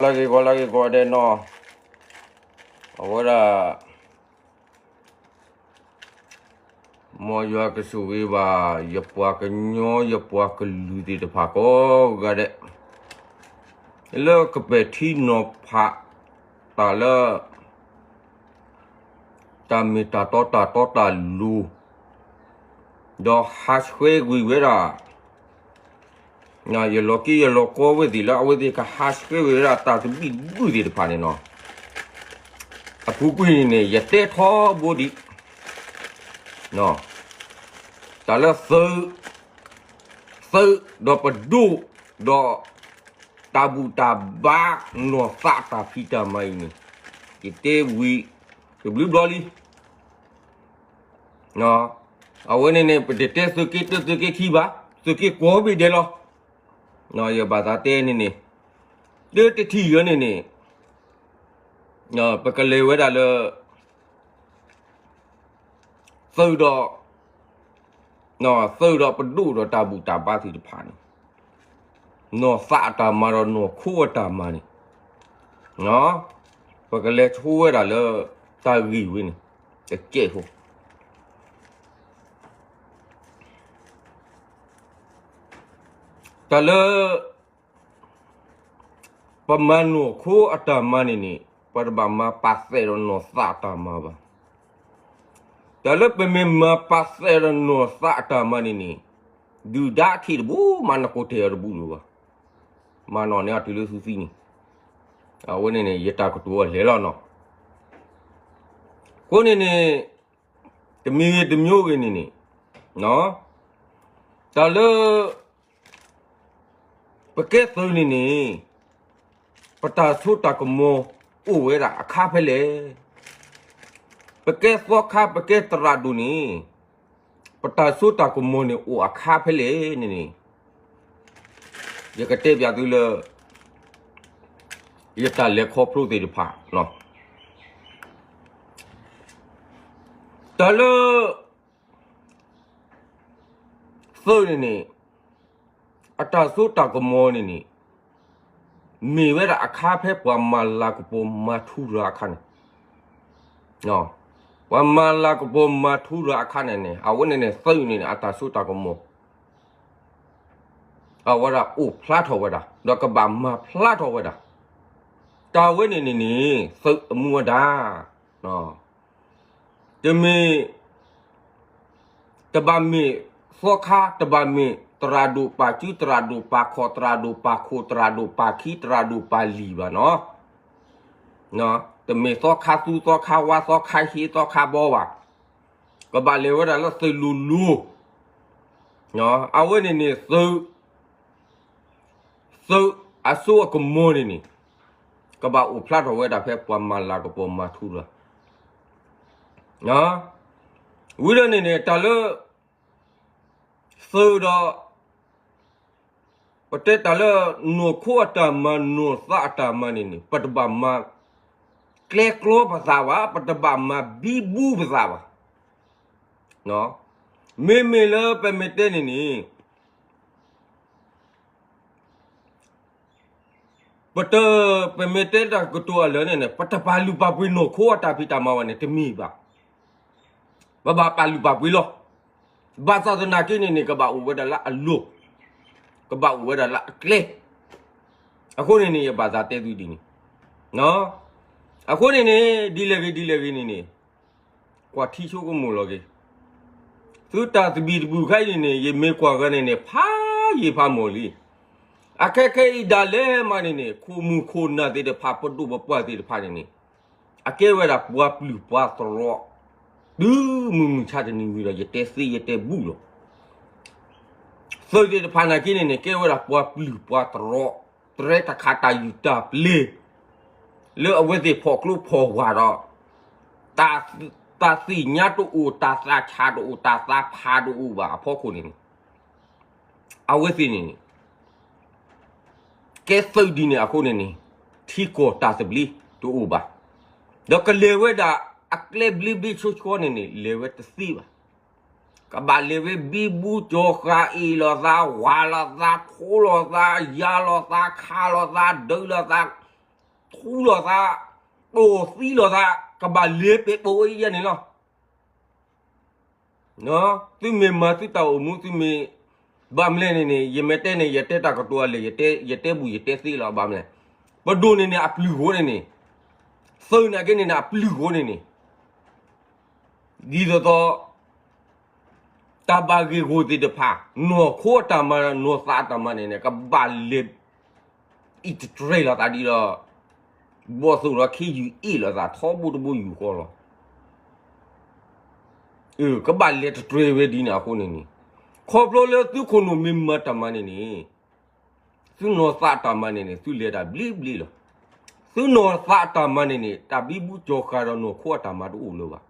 ဂီၤလၢဂ့ၤ ဂီၤလၢဂ့ၤ ဂီၤဒဲးနီၤ, အဝဲဒၣ် မ်ယွၤကဆိၣ်ဂ့ၤဘၣ် ယပှၤကညီ ယပှၤကလုာ်သ့ၣ်တဖၣ်ကိးဂၤဒဲး, လၢကပဲာ်ထံနီၤဖး တၢ်လၢ တၢ်မ့ၢ်တၢ်တီတၢ်တီတၢ်လိၤ, ဒီးဟးဆှဲးကွံာ်ဝဲဒၣ် ယလီၤက့ယလီၤကီဝဲသ့ၣ်လၢ အဝဲသ့ၣ်ကဟးဆှဲးဝဲဒၣ်တၢ်သဘံၣ်သဘုၣ်သ့ၣ်တဖၣ်န့ၣ်နီၤ, အပူၤကွံာ်န့ၣ်န့ၣ် ယတဲထီဘိဒံး တၢ်လၢသုး သုးဒီးပဒိၣ် ဒီးတၢ်ဘူၣ်တၢ်ဘါ နီၢ်သးတၢ်ဖံးတၢ်မၤအံၤန့ၣ် ယတဲဝံၤ တဘျုးဘျီလံ. အဝဲန့ၣ်န့ၣ် ပတတဲသုးက့တၢသုးက့ခံဘၣ်, သုးက့ကိးဘ့ၣ်ဒဲးလီၤ. ယဘၣ်သးတဲန့ၣ်န့ၣ် တၢတထံၣ်အံၤန့ၣ်န့ၣ် ပကလဲၤဝဲဒၣ်လၢ သုးဒီး သုးဒီးပဒိၣ်ဒီးတၢ်ဘူၣ်တၢ်ဘါသ့ၣ်တဖၣ်န့ၣ် နီၢ်သးအတၢ်မၤဒီးနီၢ်ခိအတၢ်မၤန့ၣ် ပကလဲၤဆိဝဲဒၣ်လၢ တၢ်ဂ့ၢ်ဝဲန့ၣ် တကဲးဖိ တၢ်လၢ ပမၤနီၢ်ခိအတၢ်မၤန့ၣ်န့ၣ် ပတဘၣ်မၤပာ်သးဒီးနီၢ်သးအတၢ်မၤဘၣ်. တၢ်လၢပမ့ၢ်မၤပာ်သးဒီးနီၢ်သးအတၢ်မၤန့ၣ်န့ၣ် ဒုၣ်ဒါထံၣ်တဘူၣ် မၤနကိးတဲာ်အီၤတဘူၣ်လၢၤဘၣ်. မၤနီၣ်န့ၢ်အီၤတုၤလၢသုသံန့ၣ် အဝဲန့ၣ်န့ၣ် ယတၢ်ကတိၤအီၤလဲၤလီၤနီၤ. အဃိန့ၣ်န့ၣ် တမံၤဂ့ၤတမံၤဂ့ၤန့ၣ်န့ၣ် တၢ်လၢ ပကဲသုးန့ၣ်န့ၣ် ပတၢ်စိတၢ်ကမီၤအိၣ်ဝဲဒၣ်အခါဖဲလဲၣ်. ပကဲသီခါ ပကဲသရၣ်ဒိၣ်န့ၣ် ပတၢ်စိတၢ်ကမီၤန့ၣ် အိၣ်အခါဖဲလဲၣ်န့ၣ်န့ၣ် ယကတဲပျးသုလၢ ယတၢ်လဲၤခီဖျိသ့ၣ်တဖၣ် တၢ်လၢ သုးန့ၣ်န့ၣ် အတၢ်စိတၢ်ကမီၤန့ၣ်န့ၣ် မ့ၢ်ဝဲဒၣ်အခါဖဲပှၤမၤလၤကပီၤမၤထူရၤအခါန့ၣ်, ပှၤမၤလၤကပီၤမၤထူရၤအခါန့ၣ်န့ၣ် အဝဲန့ၣ်န့ၣ် သုးန့ၣ်န့ၣ် အတၢ်စိတၢ်ကမီၤ အဝဲဒၣ်အိၣ်ဖျါထီၣ်ဝဲဒၣ် ဒီးကဘၣ်မၤဖျါထီၣ်ဝဲဒၣ် တၢ်ဝဲန့ၣ်န့ၣ်န့ၣ် သုးအမူဝဲဒၣ် တမ့ၢ် တဘၣ်မ့ၢ်သီခါ တဘၣ်မ့ၢ်သရၣ်ဒိၣ်ပာ်စု သရၣ်ဒိၣ်ပာ်ခီၣ် သရၣ်ဒိၣ်ပာ်ခိၣ် သရၣ်ဒိၣ်ပာ်ခံ သရၣ်ဒိၣ်ပာ်လံၢ်ဘၣ်နီၤ, တမ့ၢ်သီခါသူ သီခါဝါ သီခါဟ့ သီခါဘီဘၣ်, ကဘၣ်လဲၤဝဲဒၣ်လၢသုးလိၤလိၤ, အဝဲန့ၣ်န့ၣ် သုး သုးအစိအကမီၤန့ၣ်န့ၣ် ကဘၣ်အိၣ်ဖျါထီၣ်ဝဲဒၣ်ဖဲပှၤမၤလၤကပီၤမၤထူရၤ ဝံၤဒီးန့ၣ်န့ၣ် တၢ်လၢ သုးဒီး ပတဲတၢ်လၢ နီၢ်ခိအတၢ်မၤ နီၢ်သးအတၢ်မၤန့ၣ်န့ၣ် ပတဘၣ်မၤ ကျဲကျီပသးဘၣ် ပတဘၣ်မၤဘံဘူပသးဘၣ်. မ့မ့ၢ်လၢပမ့ၢ်တဲန့ၣ်န့ၣ် ပတ ပမ့ၢ်တဲတၢ်ကတိၤအလၢာ်န့ၣ်န့ၣ် ပတပာ်လုၢ်ပာ်ပှ့ၤနီၢ်ခိအတၢ်ဖံးတၢ်မၤဘၣ်န့ၣ် တမ့ၢ်ဘၣ်. ပဘၣ်ပာ်လုၢ်ပာ်ပှ့ၤလီၤ. ဘၣ်ဆၣ်သနာ်က့န့ၣ်န့ၣ် ကဘၣ်အိၣ်ဝဲဒၣ်လၢအလိၤ, ကဘၣ်အိၣ်ဝဲဒၣ်လၢအကျဲ. အဃိန့ၣ်န့ၣ် ယဘၣ်သးတဲသုဒ်န့ၣ်, အဃိန့ၣ်န့ၣ် ဒ်လဲၣ်ဂ့ၤဒ်လဲၣ်ဂ့ၤန့ၣ်န့ၣ် ကွၢ်ထံဆိကမိၣ်လီၤက့ၤ. သုတၢ်သဘံၣ်သဘုၣ်ခဲအံၤန့ၣ်န့ၣ် ယမ့ၢ်ကွၢ်ဂၤန့ၣ်န့ၣ် ဖးယံာ်ဖးမီၢ်လံ. အခဲခဲအံၤဒၣ်လဲာ်မးန့ၣ်န့ၣ် ခိၣ်မုၢ်ခိၣ်နၢ်သ့ၣ်တဖၣ် ပဒိၣ်ပပှၢ်သ့ၣ်တဖၣ်န့ၣ်န့ၣ် အကဲဝဲဒၣ်ပှၤပျုၢ်ပှၤသရိာ် တုၤမုၢ်မုၢ်ဆါတနံၤဝံၤဒီး ယတဲသ့ယတဲဘူၣ်လီၤ. သုးသ့ၣ်တဖၣ်နာ်က့န့ၣ်န့ၣ် ကဲဝဲဒၣ်ပှၤပျုၢ်ပှၤသရိာ် တရဲတခါတၢ်ယူၢ်တၢ်ပျ့ၤ လၢအဝဲသ့ၣ်ဖီၣ်ကျိဖီၣ်ဝါဒီး တၢ်သ့ၣ်ညါတအိၣ် တၢ်သးဆးတအိၣ် တၢ်သးဖးတအိၣ်ဘၣ်အဖီခိၣ်န့ၣ်န့ၣ် အဝဲသ့ၣ်န့ၣ်န့ၣ် ကဲသုးဒ်န့ၣ်အဃိန့ၣ်န့ၣ် ထံကီၢ်တၢ်သဘျ့တအိၣ်ဘၣ်. ဒီးကလဲၤဝဲဒၣ်အကျဲဘျ့ဘျ့ဆှီဆှီန့ၣ်န့ၣ် လဲၤဝဲတသ့ဘၣ်. ကဘၣ်လဲၤဝဲဘံဘူကၠီၤဃာ်အ့ၣ်လိာ်သး ဝၤလိာ်သး ထိလိာ်သး ယၤလိာ်သး ခးလိာ်သး ဒုးလိာ်သး ထူလိာ်သး, တိၢ်သံလိာ်သး, ကဘၣ်လဲၤပဲာ်ပိာ်ဝဲယဲန့ၣ်လီၤ. သုမ့ၢ်မၤသုတၢ်အိၣ်မူ သုမ့ၢ်, ဘၣ်မလဲၣ်န့ၣ်န့ၣ် ယမ့ၢ်တဲန့ၣ် ယတဲတၢ်ကတိၤအလဲၣ်, ယတဲဘူးယတဲသ့လီၤ ဘၣ်မလဲၣ်. ပဒိၣ်န့ၣ်န့ၣ် အပျုၢ်ဃိန့ၣ်န့ၣ်, သုးနာ်က့န့ၣ်န့ၣ် အပျုၢ်ဃိန့ၣ်န့ၣ်, ဒ်သိးသိး တၢ်ဘၣ်ဂ့ၢ်ဂီၢ်သ့ၣ်တဖၣ် နီၢ်ခိအတၢ်မၤ နီၢ်သးအတၢ်မၤန့ၣ်န့ၣ် ကဘၣ်လဲၤ အံးတတြဲၤလိာ်သးဒ်ဒီး ဘီၣ်သိၣ်ဒီးခ့ယုၢ်အ့ၣ်လိာ်သး ထီဘိတဘိယူၢ်ဃီလီၤ. ကဘၣ်လဲၤတတြဲၤဝဲဒ်န့ၣ်အဃိန့ၣ်န့ၣ်, ခီဖျိလၢသုခိၣ်နူာ်မ့ၢ်မၤတၢ်မၤန့ၣ်န့ၣ်, သုနီၢ်သးအတၢ်မၤန့ၣ်န့ၣ် သုလဲၤတၢ်ဘျ့ဘျ့လီၤ. သုနီၢ်သးအတၢ်မၤန့ၣ်န့ၣ် တၢ်ဘံဘူကၠီၤဃာ်ဒီးနီၢ်ခိအတၢ်မၤတအိၣ်လၢၤဘၣ်.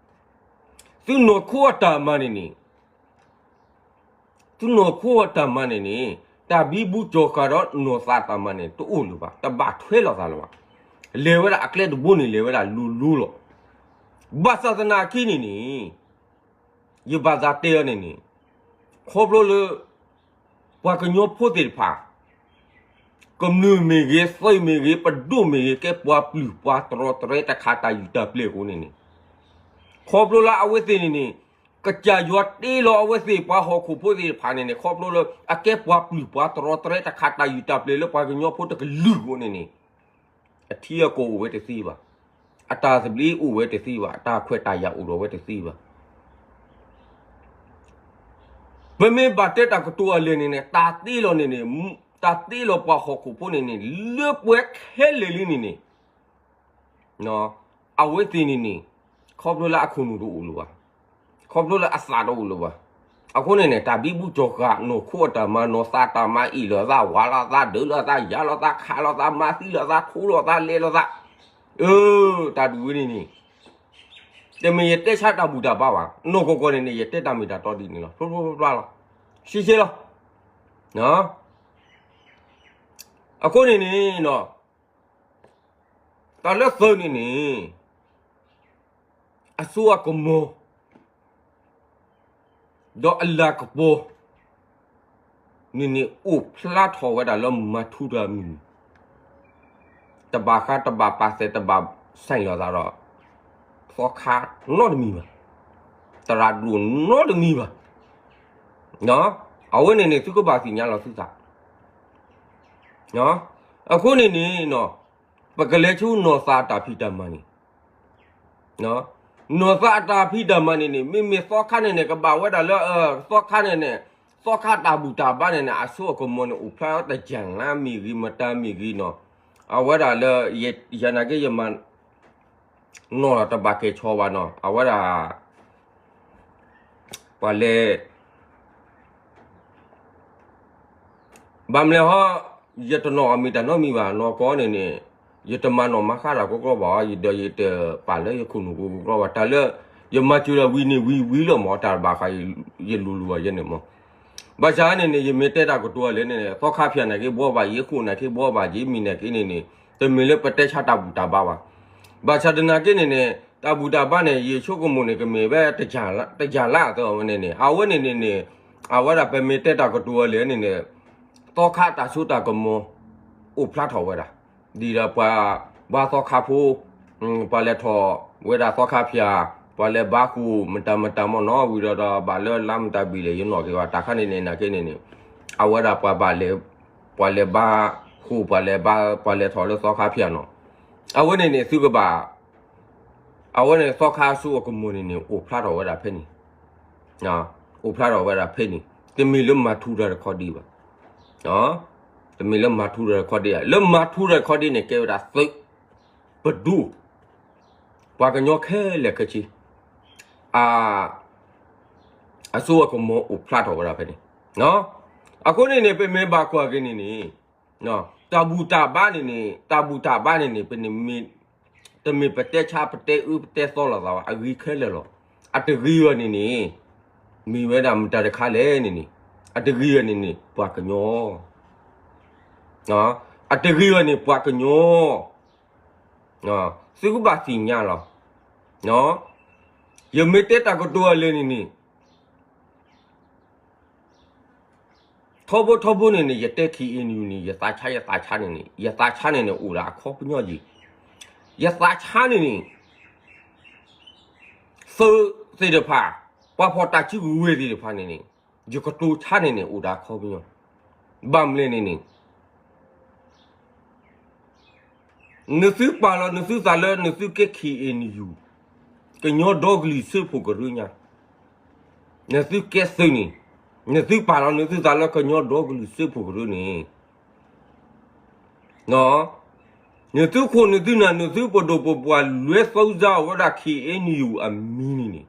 သုနီၢ်ခိအတၢ်မၤန့ၣ်န့ၣ် သုနီၢ်ခိအတၢ်မၤန့ၣ်န့ၣ် တၢ်ဘံဘူကၠီၤဃာ်ဒီးနီၢ်သးအတၢ်မၤန့ၣ် တအိၣ်လၢၤဘၣ်, တဘၣ်ထွဲလိာ်သးလၢၤဘၣ်. လဲၤဝဲဒၣ်အကျဲတဘိန့ၣ် လဲၤဝဲဒၣ်လိၤလိၤလီၤ. ဘၣ်ဆၣ်သနာ်က့န့ၣ်န့ၣ် ယဘၣ်သးတဲအီၤန့ၣ်န့ၣ်, ခီဖျိလၢ ပှၤကညီဖိသ့ၣ်တဖၣ် ကမျၢၢ်မ့ၢ်ဂ့ၤ, သုးမ့ၢ်ဂ့ၤ, ပဒိၣ်မ့ၢ်ဂ့ၤ, ကဲပှၤပျုၢ်ပှၤတရီတရဲတခါတၢ်ယူၢ်တၢ်ပျဲၤအဃိန့ၣ်န့ၣ်, ခီဖျိလၢအဝဲသ့ၣ်န့ၣ်န့ၣ် ကစၢ်ယွၤတ့လီၤအဝဲသ့ၣ်ပှၤဟီၣ်ခိၣ်ဖိသ့ၣ်တဖၣ်န့ၣ်န့ၣ် ခီဖျိလၢအကဲပှၤပျုၢ်ပှၤတရီတရဲတခါတၢ်ယူၢ်တၢ်ပျဲၤလၢပှၤကညီဖိတကလုာ်အဃိန့ၣ်န့ၣ် အထံအကီၢ်အိၣ်ဝဲတသ့ဘၣ်. အတၢ်သဘျ့အိၣ်ဝဲတသ့ဘၣ်. အတၢ်ခွဲးတၢ်ယာ်အိၣ်ဒီးဝဲတသ့ဘၣ်. ပမ့ၢ်ဘၣ်တဲတၢ်ကတိၤအလဲၣ်န့ၣ်န့ၣ် တၢ်တ့လီၤန့ၣ်န့ၣ်, တၢ်တ့လီၤပှၤဟီၣ်ခိၣ်ဖိန့ၣ်န့ၣ် လၢပှဲၤခဲလၢာ်လံန့ၣ်န့ၣ် အဝဲသ့ၣ်န့ၣ်န့ၣ် ခီဖျိလၢအခိၣ်နူာ်တအိၣ်လၢၤဘၣ်, ခီဖျိလၢအသးတအိၣ်လၢၤဘၣ်. အဃိန့ၣ်န့ၣ် တၢ်ဘံဘူကၠီၤဃာ် နီၢ်ခိအတၢ်မၤ နီၢ်သးတၢ်မၤ အ့ၣ်လိာ်သး ဝးလိာ်သး ဒၢးလိာ်သး ယၤလိာ်သး ခးလိာ်သး မၤသံလိာ်သး ထိလိာ်သး လဲၤလိာ်သး, အၢ တၢ်ဒုးဝဲန့ၣ်န့ၣ် တမ့ၢ်ယတဲဆါတၢ်ဘူၣ်တၢ်ဘါဘၣ်. နီၢ်ကီၢ်ကီၢ်န့ၣ်န့ၣ် ယတဲတၢ်မ့ၢ်တၢ်တီဒ်န့ၣ်လီၤ. ဖျိဖျိဖျါဖျါလီၤ. ရှဲရှဲလီၤ. အဃိန့ၣ်န့ၣ် တၢ်လၢသုးန့ၣ်န့ၣ် အစိအကမီၤ ဒီးအလၤကပီၤန့ၣ်န့ၣ် အိၣ်ဖျါထီၣ်ဝဲဒၣ်လၢမၤထူတၢ်မုၢ် တဘၣ်ဃးတဘၣ်ပာ်သဲးတဘၣ်ဆဲးလိာ်သးဒီး သီခါနီတမံၤဘၣ်, သရၣ်ဒိၣ်နီတမံၤဘၣ်. အဝဲန့ၣ်န့ၣ် သုကဘၣ်သ့ၣ်ညါလီၤသုသး. အဃိန့ၣ်န့ၣ် ပကလဲၤဆူနီၢ်သးအတၢ်ဖံးတၢ်မၤန့ၣ် နီၢ်သးအတၢ်ဖံးတၢ်မၤန့ၣ်န့ၣ် မ့မ့ၢ်သီခါန့ၣ်န့ၣ် ကဘၣ်ဝဲဒၣ်လၢ သီခါန့ၣ်န့ၣ် သီခါတၢ်ဘူၣ်တၢ်ဘါန့ၣ်န့ၣ် အစိအကမီၤန့ၣ် အိၣ်ဖျါတယၢ်လါမ့ၢ်ဂ့ၤ မတၤမ့ၢ်ဂ့ၤနီၤ, အဝဲဒၣ်လၢ ယနာ်က့ယမၤ နီၢ်တဘၣ်ကဲၤဆီဘၣ်နီၤ အဝဲဒၣ် ပှၤလဲၤ ဘၣ်မလဲၣ်ဟီ, ယတနီၣ်အမံၤတၢ်နီတမံၤဘၣ် နီၢ်ကီၢ်န့ၣ်န့ၣ် ယတမၤနီၣ်မၤဃါတၢ်ကီကီဘၣ် ဒီးယတပာ်လၢယခိၣ်နူာ်ကီကီဘၣ် တၢ်လၢ ယမၤစၢၤဒီးဝံၤန့ၣ်ဝံၤဝံၤလီၤမး တၢ်တဘၣ်ဃးယလူၤလူၤဘၣ်ယဲန့ၣ်မး, ဘၣ်ဆၣ်န့ၣ်န့ၣ် ယမ့ၢ်တဲတၢ်ကတိၤအလဲၣ်န့ၣ် သီခါဖၠၣ်နာ်က့ဘှီဘၣ်ယဲ ဃိၣ်နာ်က့ဘှီဘၣ်ယဲ မံၤနာ်က့န့ၣ်န့ၣ် တမ့ၢ်လၢပတဲဆါတၢ်ဘူၣ်တၢ်ဘါဘၣ်. ဘၣ်ဆၣ်သနာ်က့န့ၣ်န့ၣ် တၢ်ဘူၣ်တၢ်ဘါန့ၣ် ယဆိကမိၣ်န့ၣ် ကမ့ၢ်ဝဲ တယၢ်လါသၢဝဲန့ၣ်န့ၣ် အဝဲန့ၣ်န့ၣ်န့ၣ် အဝဲဒၣ်ပမ့ၢ်တဲတၢ်ကတိၤအလဲၣ်န့ၣ်န့ၣ် သီခါတၢ်စိတၢ်ကမီၤ အိၣ်ဖျါထီၣ်ဝဲဒၣ် ဒ်ဒီးပှၤဘါသီခါဖိ ပှၤလဲၤထီၣ်ဝဲဒၣ်သီခါဖၠၣ် ပှၤလဲၤဘါဃိၣ်မတၤမတၤမ့ၢ်နီၤ ဝံၤဒီးဒီးဘၣ်လၢလါမတၤဘ့ၣ်လဲၣ် ယနီၣ်က့ၤဝဲ တၢ်ခါန့ၣ်န့ၣ် နာ်က့န့ၣ်န့ၣ် အဝဲဒၣ်ပှၤဘၣ်လဲၤ ပှၤလဲၤဘါဃိၣ် ပှၤလဲၤဘါ ပှၤလဲၤထီၣ်လၢသီခါဖၠၣ်နီၤ အဝဲန့ၣ်န့ၣ် သုကဘၣ် အဝဲန့ၣ်သီခါအစိအကမီၤန့ၣ်န့ၣ် အိၣ်ဖျါထီၣ်ဝဲဒၣ်ဖဲန့ၣ် အိၣ်ဖျါထီၣ်ဝဲဒၣ်ဖဲန့ၣ် တမ့ၢ်လၢမၤထူတၢ်တခီဒ့ဘၣ် တမ့ၢ်လၢမၤထူတၢ်တခီဒ့ဘၣ် လၢမၤထူတၢ်တခီဒ့န့ၣ် ကဲဝဲဒၣ်သုး ပဒိၣ် ပှၤကညီခဲလၢာ်ခဲဆ့ အ အစိအကမီၤအိၣ်ဖျါထီၣ်ဝဲဒၣ်ဖဲန့ၣ် အဃိန့ၣ်န့ၣ် ပမ့ၢ်ဘၣ်ကွၢ်က့ၤန့ၣ်န့ၣ် တၢ်ဘူၣ်တၢ်ဘါန့ၣ်န့ၣ် တၢ်ဘူၣ်တၢ်ဘါန့ၣ်န့ၣ် ပ တမ့ၢ်ပတဲဆါပတဲအၢပတဲသီလိာ်သးဘၣ် အဂ့ၤခဲလၢာ်လီၤ. အတဂ့ၤဘၣ်န့ၣ်န့ၣ် မ့ၢ်ဝဲဒၣ်မတၤတခါလဲၣ်န့ၣ်န့ၣ် အတဂ့ၤဘၣ်န့ၣ်န့ၣ် ပှၤကညီ အတဂ့ၤဘၣ်န့ၣ် ပှၤကညီ သုကဘၣ်သ့ၣ်ညါလီၤ. ယမ့ၢ်တဲတၢ်ကတိၤအလဲၣ်န့ၣ်န့ၣ် ထီဘိထီဘိန့ၣ်န့ၣ် ယတဲ ခ့ၣ်အ့ၣ်ယူၣ် န့ၣ် ယသးဆါ ယသးဆါန့ၣ်န့ၣ် ယသးဆါန့ၣ်န့ၣ် အိၣ်ဒၣ်အခီပညီယံၤ ယသးဆါန့ၣ်န့ၣ် သုးသ့ၣ်တဖၣ်, ပှၤဖီၣ်တၢ်စုကဝဲၤသ့ၣ်တဖၣ်န့ၣ်န့ၣ်, ယကတိၤဆါန့ၣ်န့ၣ် အိၣ်ဒၣ်ခီပညီ, ဘၣ်မနုၤလဲၣ်န့ၣ်န့ၣ် နသုပာ်လီၤနသုသးလၢနသုကဲ ခ့ၣ်အဲၣ်ယူၣ်, ကညီဒီကလုာ်စၢဖှိၣ်ကရၢညါ, နသုကဲသုးန့ၣ်, နသုပာ်လီၤနသုသးလၢကညီဒီကလုာ်စၢဖှိၣ်ကရၢန့ၣ်, နသုခိၣ်နသုနၢ်နသုပဒိၣ်ပပှၢ်လဲၤသီစါအီၤဝဲဒၣ် ခ့ၣ်အဲၣ်ယူၣ်အမံၤန့ၣ်န့ၣ်,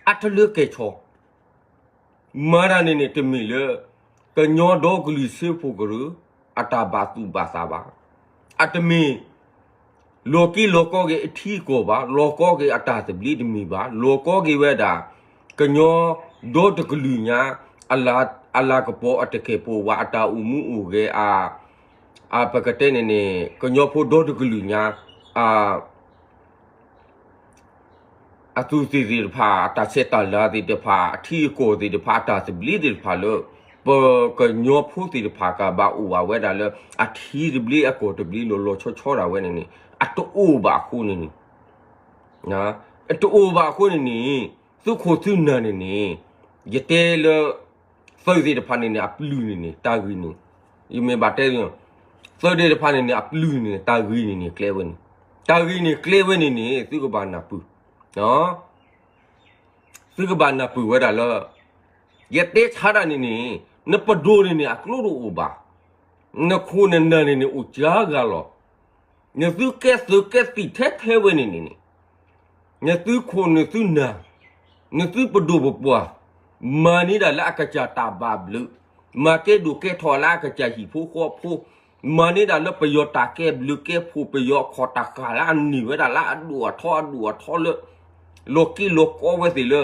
အတလၢကဲၤဆီ, မၤတၢ်န့ၣ်န့ၣ် တမ့ၢ်လၢ ကညီဒီကလုာ်စၢဖှိၣ်ကရၢ အတၢ်ဘၣ်သူၣ်ဘၣ်သးဘၣ်, အတမ့ၢ် လီၤက့လီၤကီက့ၤအထံအကီၢ်ဘၣ်, လီၤကီက့ၤအတၢ်သဘျ့တမ့ၢ်ဘၣ်, လီၤကီက့ၤဝဲဒၣ် ကညီဒီတကလုာ်ညါ, အလၤကပီၤအတကဲာ်ပီၤဝဲ အတၢ်အိၣ်မူအိၣ်ဂဲၤ အ ပကတဲန့ၣ်န့ၣ် ကညီဖိဒီတကလုာ်ညါ အသူးသ့ၣ်သ့ၣ်တဖၣ် အတၢ်ဆဲးတၢ်လၤသ့ၣ်တဖၣ် အထံအကီၢ်သ့ၣ်တဖၣ် အတၢ်သဘျ့သ့ၣ်တဖၣ်လၢ ပကညီဖိသ့ၣ်တဖၣ်ကဘၣ်အိၣ်ဘၣ်ဝဲဒၣ်လၢ အထံသဘျ့အကီၢ်သဘျ့လီၤလီၤဆီဆီဒၣ်ဝဲန့ၣ်န့ၣ် အတအိၣ်ဘၣ်အဃိန့ၣ်န့ၣ်, အတအိၣ်ဘၣ်အဃိန့ၣ်န့ၣ် သုးခိၣ်သုးနၢ်န့ၣ်န့ၣ် ယတဲလၢ သုးသ့ၣ်တဖၣ်န့ၣ်န့ၣ် အပျုၢ်န့ၣ်န့ၣ် တၢ်ဂ့ၢ်န့ၣ်, ယမ့ၢ်ဘၣ်တဲ သုးသ့ၣ်တဖၣ်န့ၣ်န့ၣ် အပျုၢ်န့ၣ်န့ၣ် တၢ်ဂ့ၢ်န့ၣ်န့ၣ်ကျဲဝဲန့ၣ်, တၢ်ဂ့ၢ်န့ၣ်ကျဲဝဲန့ၣ်န့ၣ် သုကဘၣ်နၢ်ပၢၢ်, သုကဘၣ်နၢ်ပၢၢ်ဝဲဒၣ်လၢ ယတဲဆါတၢ်န့ၣ်န့ၣ် နပဒိၣ်န့ၣ်န့ၣ် အကျိတအိၣ်ဘၣ်, နခိၣ်နနၢ်န့ၣ်န့ၣ် အိၣ်ကါဂၤလီၤ, နသုကဲသုးကဲသံၣ်ထဲထဲဝဲန့ၣ်န့ၣ်န့ၣ် နသုးခိၣ်နသုးနၢ်, နသုးပဒိၣ်ပပှၢ်, မၤန့ၢ်ဒၣ်လၢအကစၢ်တၢ်ဘၣ်ဘျုး, မၤကဲဒိၣ်ကဲထီၣ်လၢအကစၢ်ဟံၣ်ဖိဃီဖိ, မၤန့ၢ်ဒၣ်လၢပယီၤတၢ်ကဲဘျုးကဲဖှိၣ် ပယီၤအခီၣ်တဃာ်လၢအန့ၢ်ဝဲဒၣ်လၢအဒိၣ်အထီအဒိၣ်အထီလၢ လီၤက့လီၤကီဝဲသ့ၣ်လၢ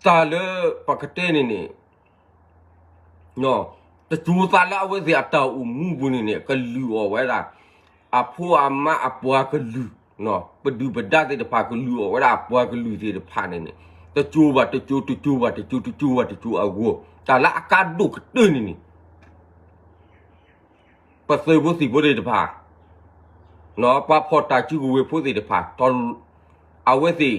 တၢ်လၢပကတဲန့ၣ်န့ၣ် တစိၤသးလၢအဝဲသ့ၣ်အတၢ်အိၣ်မူပူၤန့ၣ်န့ၣ် ကလုၢ်အီၣ်ဝဲဒၣ် အဖိအမါအပှၤကလုာ်, ပဒုၣ်ပဒါသ့ၣ်တဖၣ်ကလုၢ်အီၣ်ဝဲဒၣ်အပှၤကလုာ်သ့ၣ်တဖၣ်န့ၣ်န့ၣ် တစိၤဘၣ်တစိၤ တစိၤဘၣ်တစိၤ တစိၤဘၣ်တစိၤအဂီၢ် တၢ်လၢအကါဒိၣ်ကတၢၢ်န့ၣ်န့ၣ် ပသုးဖိသံၣ်ဖိသ့ၣ်တဖၣ်, ပှၤဖီၣ်တၢ်စုကဝဲၤဖိသ့ၣ်တဖၣ်, အဝဲသ့ၣ်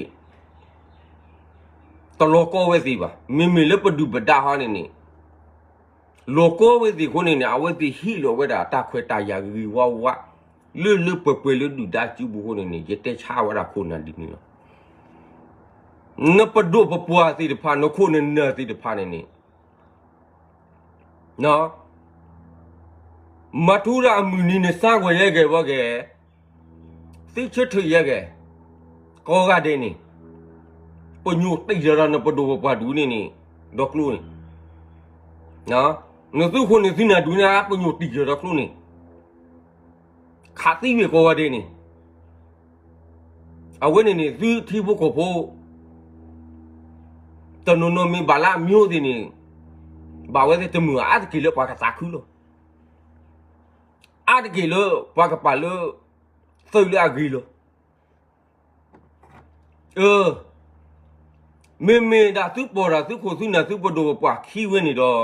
တလီၤကီဝဲသ့ၣ်ဘၣ်. မ့မ့ၢ်လၢပဒုၣ်ပဒါဟီန့ၣ်န့ၣ် လီၤကီဝဲသ့ၣ်အဃိန့ၣ်န့ၣ် အဝဲသ့ၣ်ဟ့ၣ်လီၤဝဲဒၣ်တၢ်ခွဲးတၢ်ယာ်ဂ့ၤဂ့ၤဝါဝါ လၢလၢပှဲၤပှဲၤလၢဒုၣ်ဒါစုပူၤအဃိန့ၣ်န့ၣ် ယတဲဆါဝဲဒၣ်ခိၣ်နၢ်ဒ်န့ၣ်လီၤ. နပဒိၣ်ပပှၢ်သ့ၣ်တဖၣ် နခိၣ်နနၢ်သ့ၣ်တဖၣ်န့ၣ်န့ၣ် မၤထူရၤအမုၢ်နံၤန့ၣ် စါကွၢ်ယဲကဲဝဲကဲ, သ့ဆၢထၢၣ်ယဲကဲ, ကိးဂၤဒဲးန့ၣ် ပညိၣ်တံၢ်ဒီးနပဒိၣ်ပပှၢ်ဒူန့ၣ်န့ၣ် ဒီကျိန့ၣ်, နသုးခိၣ်နသုးနၢ်ဒူန့ၣ် ပညိၣ်တံၢ်ဒီးကျိန့ၣ်, ခးသံဝဲကိးဂၤဒဲးန့ၣ် အဝဲန့ၣ်န့ၣ် သုထံဖိကီၢ်ဖိ တနီၤနီၤမ့ၢ်ဘၣ်လၢအမျိုးသ့ၣ်န့ၣ် ဘၣ်ဝဲသ့ၣ်တမုာ်အါတက့ၢ်လၢပှၤကသးခုလီၤ. အါတက့ၢ်လၢပှၤကပာ်လၢ သုးလၢအဂ့ၤလီၤ. အၢ မ့မ့ၢ်ဒၣ်သုပီၢ်တၢ်သုးခိၣ်သုးနၢ်သုပဒိၣ်ပပှၢ်ခံဝဲန့ၣ်ဒီး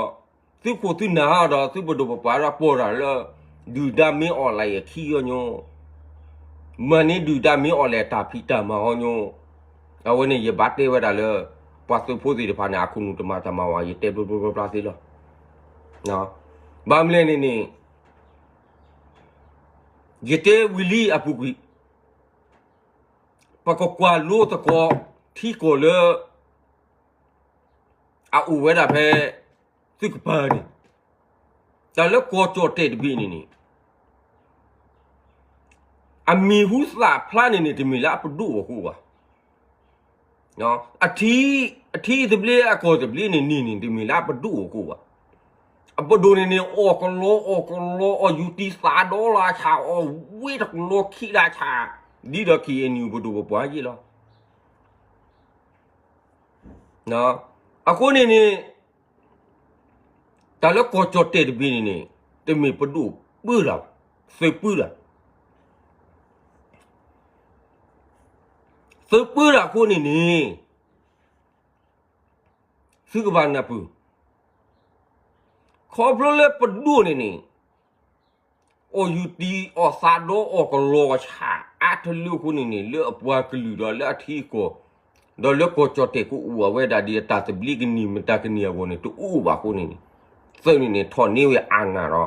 သုးခိၣ်သုးနၢ်ဟီဒီးသုးပဒိၣ်ပပှၢ်ဒီးပီၢ်တၢ်လၢ ဒုၣ်ဒါမ့ၢ်အီၣ်လဲၣ်အခံအီၤညီ, မၤန့ၢ်ဒုၣ်ဒါမ့ၢ်အီၣ်လဲၣ်တၢ်ဖံးတၢ်မၤအီၤညီ, အဝဲန့ၣ်ယဘၣ်တဲဝဲဒၣ်လၢ ပှၤသုးဖိသ့ၣ်တဖၣ်န့ၣ် အခိၣ်နူာ်တမၤတၢ်မၤဝဲ ယတဲဘျီဘျီဘျီဘျီသ့လီၤ. ဘၣ်မနုၤလဲၣ်န့ၣ်န့ၣ် ယတဲဝံၤလံအပူၤကွံာ် ပကကွၢ်လိသကိး ထံကီၢ်လၢ အအိၣ်ဝဲဒၣ်ဖဲ သုးကပၤန့ၣ်, တၢ်လၢကီၢ်ကၠီၣ်တဲၣ်တဘ့ၣ်န့ၣ်န့ၣ် အမံၤဟူသၣ်ဖျါန့ၣ်န့ၣ် တမ့ၢ်လၢအပဒိၣ်အဃိဘၣ်. အထံ အထံသဘျ့အကီၢ်သဘျ့န့ၣ်န့ၣ်န့ၣ် တမ့ၢ်လၢအပဒိၣ်အဃိဘၣ်. အပဒိၣ်န့ၣ်န့ၣ် အီၣ်ကလီအီၣ်ကလီ အီၣ်ယူၤတံၢ်သးဒီလါဆၣ် အီၣ်ဝ့တကလီခံလါဆၣ် ဒ်ဒီး ခ့ၣ်အဲၣ်ယူၣ် ပဒိၣ်ပပှၢ်ယ့ၢ်လီၤ. အဃိန့ၣ်န့ၣ် တၢ်လၢကီၢ်ကၠီၣ်တဲၣ်တဘ့ၣ်န့ၣ်န့ၣ် တမ့ၢ်ပဒိၣ်ပၢတၢ်ဘၣ်, သုးပၢတၢ်, သုးပၢတၢ်အဃိန့ၣ်န့ၣ် သုကဘၣ်နၢ်ပၢၢ်, ခီဖျိလၢပဒိၣ်န့ၣ်န့ၣ် အီၣ်ယူၤတံၢ်အီၣ်သးဒီးအီၣ်ကလီၤဆးအါတလၢအဃိန့ၣ်န့ၣ် လၢအပှၤကလုာ်ဒီးလၢအထံအကီၢ်, ဒီးလၢကီၢ်ကၠီၣ်တဲၣ်ကအိၣ်အဝဲဒၣ်ဒ်အတၢ်သဘျ့ကန့ၢ်မတၤကန့ၢ်အဂီၢ်န့ၣ် တအိၣ်ဘၣ်အဃိန့ၣ်န့ၣ်, သုးန့ၣ်န့ၣ် ထီၣ်န့ၢ်ဝဲအါနၢ်ဒီး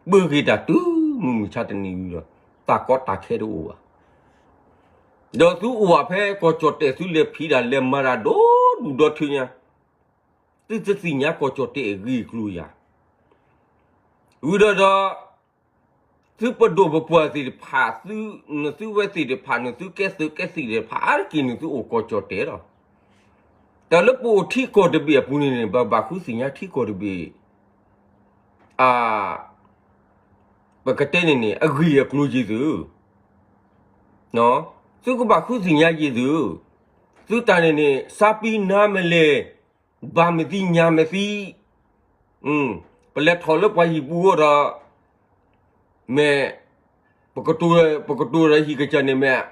ပၢက့ၤတၢ်တုၤမုၢ်မဆါတနံၤဝံၤဒီး တၢ်ကီတၢ်ခဲတအိၣ်ဘၣ်. ဒီးသုအိၣ်ဘၣ်ဖဲကီၢ်ကၠီၣ်တဲၣ် သုလဲၤဖံးတၢ်လဲၤမၤတၢ်ဒီဒူၣ်ဒီထၢညါ, သုတသ့ၣ်ညါကီၢ်ကၠီၣ်တဲၣ်အဂ့ၢ်အကျိၤယၤ, ဝံၤဒီးဒီး သုပဒိၣ်ပပှၢ်သ့ၣ်တဖၣ်, နသုဝဲသ့ၣ်တဖၣ်, နသုကဲသုးကဲသံၣ်သ့ၣ်တဖၣ် အါတက့ၢ်န့ၣ်သုအိၣ်ကီၢ်ကၠီၣ်တဲၣ်လီၤ. တၢ်လၢပအိၣ်ထံကီၢ်တဘ့ၣ်အပူၤန့ၣ်န့ၣ် ပဘၣ်ဃုသ့ၣ်ညါထံကီၢ်တဘ့ၣ် အ ပကတဲန့ၣ်န့ၣ် အဂ့ၢ်အကျိၤယံၤသုး, သုကဘၣ်ဃုသ့ၣ်ညါယံၤသုး, သုတၢ်န့ၣ်န့ၣ် စးပံနါမလဲၣ်, ဘၣ်မသံညါမသံ, ပလဲၤထီၣ်လၢပှၤဟံၣ်ပူၤအဂီၢ်ဒီး မ့ၢ် ပကတိၤဒီးဟံၣ်ကစၢ်န့ၣ်မ့ၢ်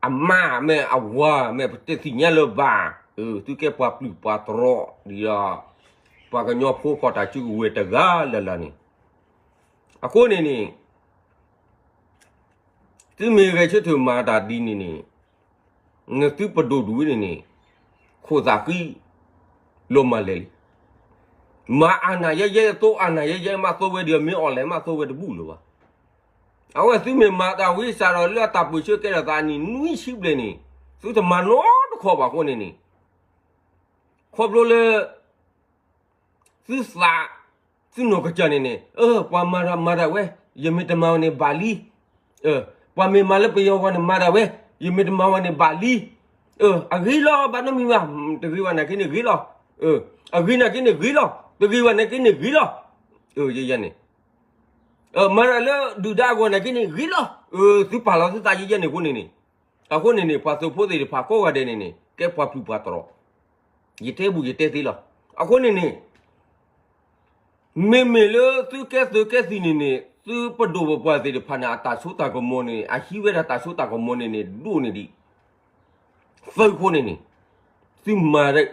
အမါမ့ၢ်အဝၤမ့ၢ် ပတသ့ၣ်ညါလၢၤဘၣ်, သုကဲပှၤပျုၢ်ပှၤတြီဒ်ဒီး ပှၤကညီဖိဖီၣ်တၢ်စုကဝဲၤတဂၤလၢ်လၢ်န့ၣ်, အဃိန့ၣ်န့ၣ် သုမ့ၢ်ဂဲၤဆၢထၢၣ်မၤတၢ်ဒ်န့ၣ်န့ၣ်, နသုပဒိၣ်ဒူၣ်ဝဲန့ၣ်န့ၣ် ခိၣ်သးဃံ လီၤမၢ်လဲၣ်လံ. မၤအနၢ်ယဲယဲ သိအနၢ်ယဲယဲ မးသိဝဲဒီး မ့ၢ်အီၣ်လဲၣ်မးသိဝဲတဘူၣ်လၢၤဘၣ်. အဝဲသုမ့ၢ်မၤတၢ်ဝံစးဒီးလၢအတၢ်ပၢၢ်ဆၢကဲထီၣ်သးနံၣ်နွံဆံဘျဲၣ်န့ၣ် သုတမၤနီတခီဘၣ်အဃိန့ၣ်န့ၣ်, ခီဖျိလၢ သုသး, သုနီၢ်ကစၢ်န့ၣ်န့ၣ်, ပှၤမၤတၢ်မၤတၢ်ဝဲ, ယမ့ၢ်တမၤဝဲန့ၣ်ဘၣ်လံ. ပှၤမ့ၢ်မၤလၢပယီၤဂီၢ်န့ၣ်မၤတၢ်ဝဲ, ယမ့ၢ်တမၤဝဲန့ၣ်ဘၣ်လံ. အဂ့ၤလီၤ ဘၣ်နီတမံၤဘၣ်, တဂ့ၤဘၣ်နာ်က့န့ၣ်ဂ့ၤလီၤ. အဂ့ၤနာ်က့န့ၣ်ဂ့ၤလီၤ, တဂ့ၤဘၣ်နာ်က့န့ၣ်ဂ့ၤလီၤ. ယဲယဲန့ၣ် မၤတၢ်လၢဒုၣ်ဒါအဂီၢ်နာ်က့န့ၣ်ဂ့ၤလီၤ. သုပာ်လီၤသုသးယဲယဲန့ၣ်အဃိန့ၣ်န့ၣ်, အဃိန့ၣ်န့ၣ် ပှၤသုးဖိသ့ၣ်တဖၣ်ကိးဂၤဒဲးန့ၣ်န့ၣ် ကဲပှၤပျုၢ်ပှၤတြီ, ယတဲဘူးယတဲသ့လီၤ. အဃိန့ၣ်န့ၣ် မ့မ့ၢ်လၢသုကဲသုးကဲသံၣ်န့ၣ်န့ၣ် သုပဒိၣ်ပပှၢ်သ့ၣ်တဖၣ်န့ၣ် အတၢ်စိတၢ်ကမီၤန့ၣ် အဟံးဝဲဒၣ်တၢ်စိတၢ်ကမီၤန့ၣ်န့ၣ် ဒိၣ်န့ၢ်ဒံး သုးအဃိန့ၣ်န့ၣ်, သုမၤ, သု,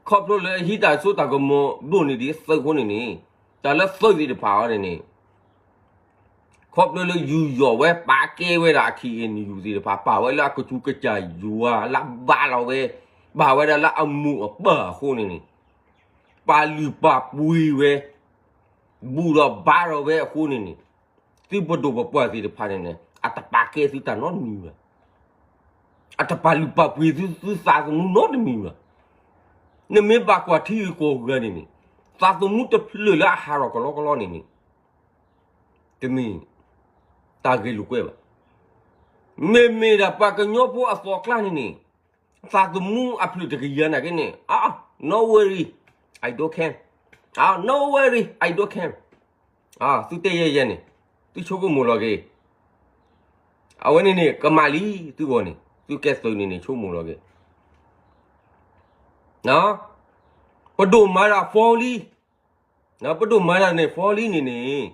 ခီဖျိလၢအဟံးတၢ်စိတၢ်ကမီၤဒိၣ်န့ၢ်ဒံးသုးအဃိန့ၣ်န့ၣ်, တၢ်လၢသုးသ့ၣ်တဖၣ်အံၤန့ၣ်န့ၣ် ခီဖျိလၢယူးယီၣ်ဝဲပာ်ကဲဝဲဒၣ် KNU သ့ၣ်တဖၣ် ပာ်ဝဲလၢအကစူၤကစၢ်ယွၤလၢအဘါလီၤဝဲ, ပာ်ဝဲဒၣ်လၢအမိၢ်အပၢ်အဃိန့ၣ်န့ၣ်, ပာ်လုၢ်ပာ်ပှ့ၤဝဲ, ဘူၣ်ဒီးဘါထီၣ်ဝဲအဃိန့ၣ်န့ၣ်, သုပဒိၣ်ပပှၢ်သ့ၣ်တဖၣ်န့ၣ်န့ၣ် အတပာ်ကဲသုတၢ်နီတမံၤဘၣ်. အတပာ်လုၢ်ပာ်ပှ့ၤသု သုသးသမူနီတမံၤဘၣ်. နမ့ၢ်ဘၣ်ကွၢ်ထံဂုၤကီၢ်ဂၤန့ၣ်န့ၣ်, သးသမူတဖျၢၣ်လၢအဟးထီၣ်ကလီကလီန့ၣ်န့ၣ် တမ့ၢ်တၢ်ဂဲၤလိာ်ကွဲဘၣ်. မ့မ့ၢ်ဒၣ်ပှၤကညီဖိအသီအကျါန့ၣ်န့ၣ်, သးသမူအဖျၢၣ်တကယၤနာ်က့န့ၣ်, no worry, I don't care. No worry, I don't care. သုတဲယဲယဲန့ၣ်, သုဆိကမိၣ်လီၤက့ၤ. အဝဲန့ၣ်န့ၣ် ကမၣ်လံ, သုဂီၢ်န့ၣ် သုကဲသုးန့ၣ်န့ၣ် ဆိကမိၣ်လီၤက့ၤ. ပဒိၣ်မၤတၢ် folly, ပဒိၣ်မၤတၢ်န့ၣ် folly န့ၣ်န့ၣ်,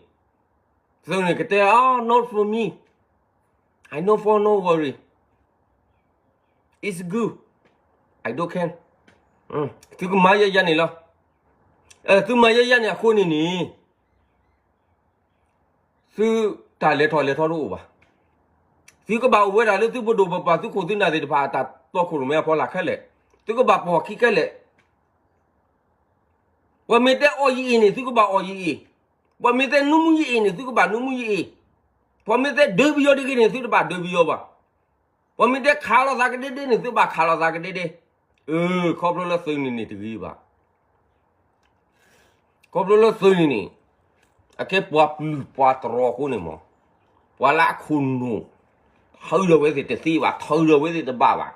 သုးန့ၣ်ကတဲ, not for me, I no fall, no worry, it's good, I don't care. သုကမၤယဲယဲန့ၣ်လီၤ. သုမၤယဲယဲန့ၣ်အဃိန့ၣ်န့ၣ် သုတၢ်လဲၤထီၣ်လဲၤထီတအိၣ်ဘၣ်. သုကဘၣ်အိၣ်ဝဲဒၣ်လၢသုပဒိၣ်ပပှၢ် သုခိၣ်သုနၢ်သ့ၣ်တဖၣ်အတၢ်တီခိၣ်ရိၣ်မဲအဖီလာ်ခဲလၢာ်, သုကဘၣ်ပိာ်အခံခဲလၢာ်. ပှၤမ့ၢ်တဲအီၣ်ယအ့ၣ်န့ၣ် သုကဘၣ်အီၣ်ယအ့ၣ်, ပှၤမ့ၢ်တဲနူမူယအ့ၣ်န့ၣ် သုကဘၣ်နူမူယအ့ၣ်, ပှၤမ့ၢ်တဲဒၢပယီၤတဂ့ၤန့ၣ် သုတဘၣ်ဒၢပယီၤဘၣ်. ပှၤမ့ၢ်တဲခးလိာ်သးကဒဲဒဲန့ၣ် သုဘၣ်ခးလိာ်သးကဒဲဒဲ. ခီဖျိလၢသုးန့ၣ်န့ၣ်တဂ့ၤဘၣ်. ခီဖျိလၢသုးန့ၣ်န့ၣ် အကဲပှၤပျုၢ်ပှၤတြီအဃိန့ၣ်မး, ပှၤလၢအခိၣ်နူာ် ထုးထီၣ်ဝဲသ့ၣ်တသ့ဘၣ်, ထုးထီၣ်ဝဲသ့ၣ်တဘၣ်ဘၣ်,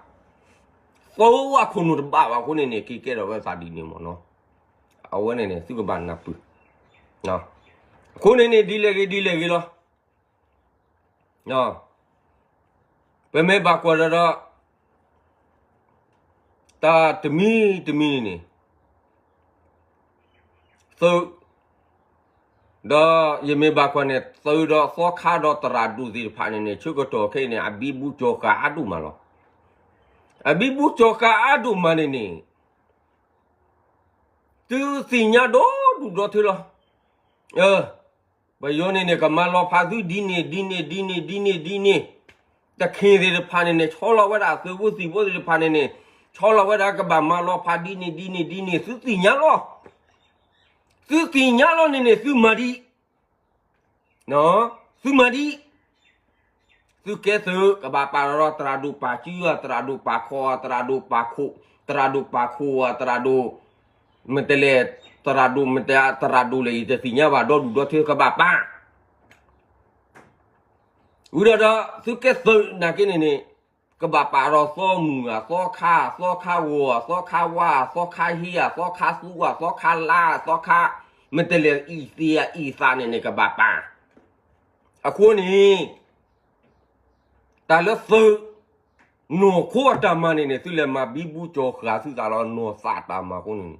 သုးအခိၣ်နူာ်တဘၣ်ဘၣ်အဃိန့ၣ်န့ၣ် က့ၤကဲထီၣ်ဝဲသးဒ်န့ၣ်မးနီၤ. အဝဲန့ၣ်န့ၣ် သုကဘၣ်နၢ်ပၢၢ်. အဃိန့ၣ်န့ၣ် ဒ်လဲၣ်ဂ့ၤဒ်လဲၣ်ဂ့ၤလီၤ. ပမ့ၢ်ဘၣ်ကွၢ်ဒီးဒီး တၢ်တမံၤတမံၤန့ၣ်န့ၣ် သုး, ဒီးယမ့ၢ်ဘၣ်ကွၢ်န့ၣ် သုးဒီးသီခါဒီးသရၣ်ဒိၣ်သ့ၣ်တဖၣ်န့ၣ်န့ၣ် ဆၢကတီၢ်ခဲအံၤန့ၣ် အဘံဘူကၠီၤဃာ်အါဒိၣ်မးလီၤ. အဘံဘူကၠီၤဃာ်အါဒိၣ်မးန့ၣ်န့ၣ် သုသ့ၣ်ညါဒီဒူၣ်ဒီထၢလီၤ. အ ပယီၤန့ၣ်န့ၣ် ကမၤလီၤဖးသုဒ်န့ၣ် ဒ်န့ၣ် ဒ်န့ၣ် ဒ်န့ၣ် ဒ်န့ၣ်, တခ့သ့ၣ်တဖၣ်န့ၣ်န့ၣ် ဆီလီၤဝဲဒၣ်သုးဖိသံၣ်ဖိသ့ၣ်တဖၣ်န့ၣ်န့ၣ် ဆီလီၤဝဲဒၣ်ကဘၣ်မၤလီၤဖးဒ်န့ၣ် ဒ်န့ၣ် ဒ်န့ၣ် သုသ့ၣ်ညါလီၤ. သုသ့ၣ်ညါလီၤန့ၣ်န့ၣ် သုမၤဒ် သုမၤဒ် သုကဲသုးကဘၣ်ပာ်လီၤ သရၣ်ဒိၣ်ပာ်စု သရၣ်ဒိၣ်ပာ်ခီ သရၣ်ဒိၣ်ပာ်ခိၣ် သရၣ်ဒိၣ်ပာ်ခိၣ် သရၣ်ဒိၣ် မ့ၢ်တဲလဲၣ် သရၣ်ဒိၣ်မ့ၢ်တဲ သရၣ်ဒိၣ်လဲၣ် ယတသ့ၣ်ညါဘၣ် ဒီဒူၣ်ဒီထၢကဘၣ်ပာ် ဝံၤဒီးဒီး သုကဲသုးနာ်က့န့ၣ်န့ၣ် ကဘၣ်ပာ်ဒီးသီမုၢ် အသီခါ အသီခါဂီၤ အသီခါဝါ အသီခါဟ့ အသီခါသူ အသီခါလါ အသီခါ မ့ၢ်တဲလဲၣ် အံၣ်သ့ၣ်အံၣ်သးန့ၣ်န့ၣ် ကဘၣ်ပာ်. အဃိန့ၣ် တၢ်လၢသုး နီၢ်ခိအတၢ်မၤန့ၣ်န့ၣ် သုလဲၤမၤဘံဘူကၠီၤဃာ်သုသးလီၤ နီၢ်သးတၢ်မၤအဃိန့ၣ်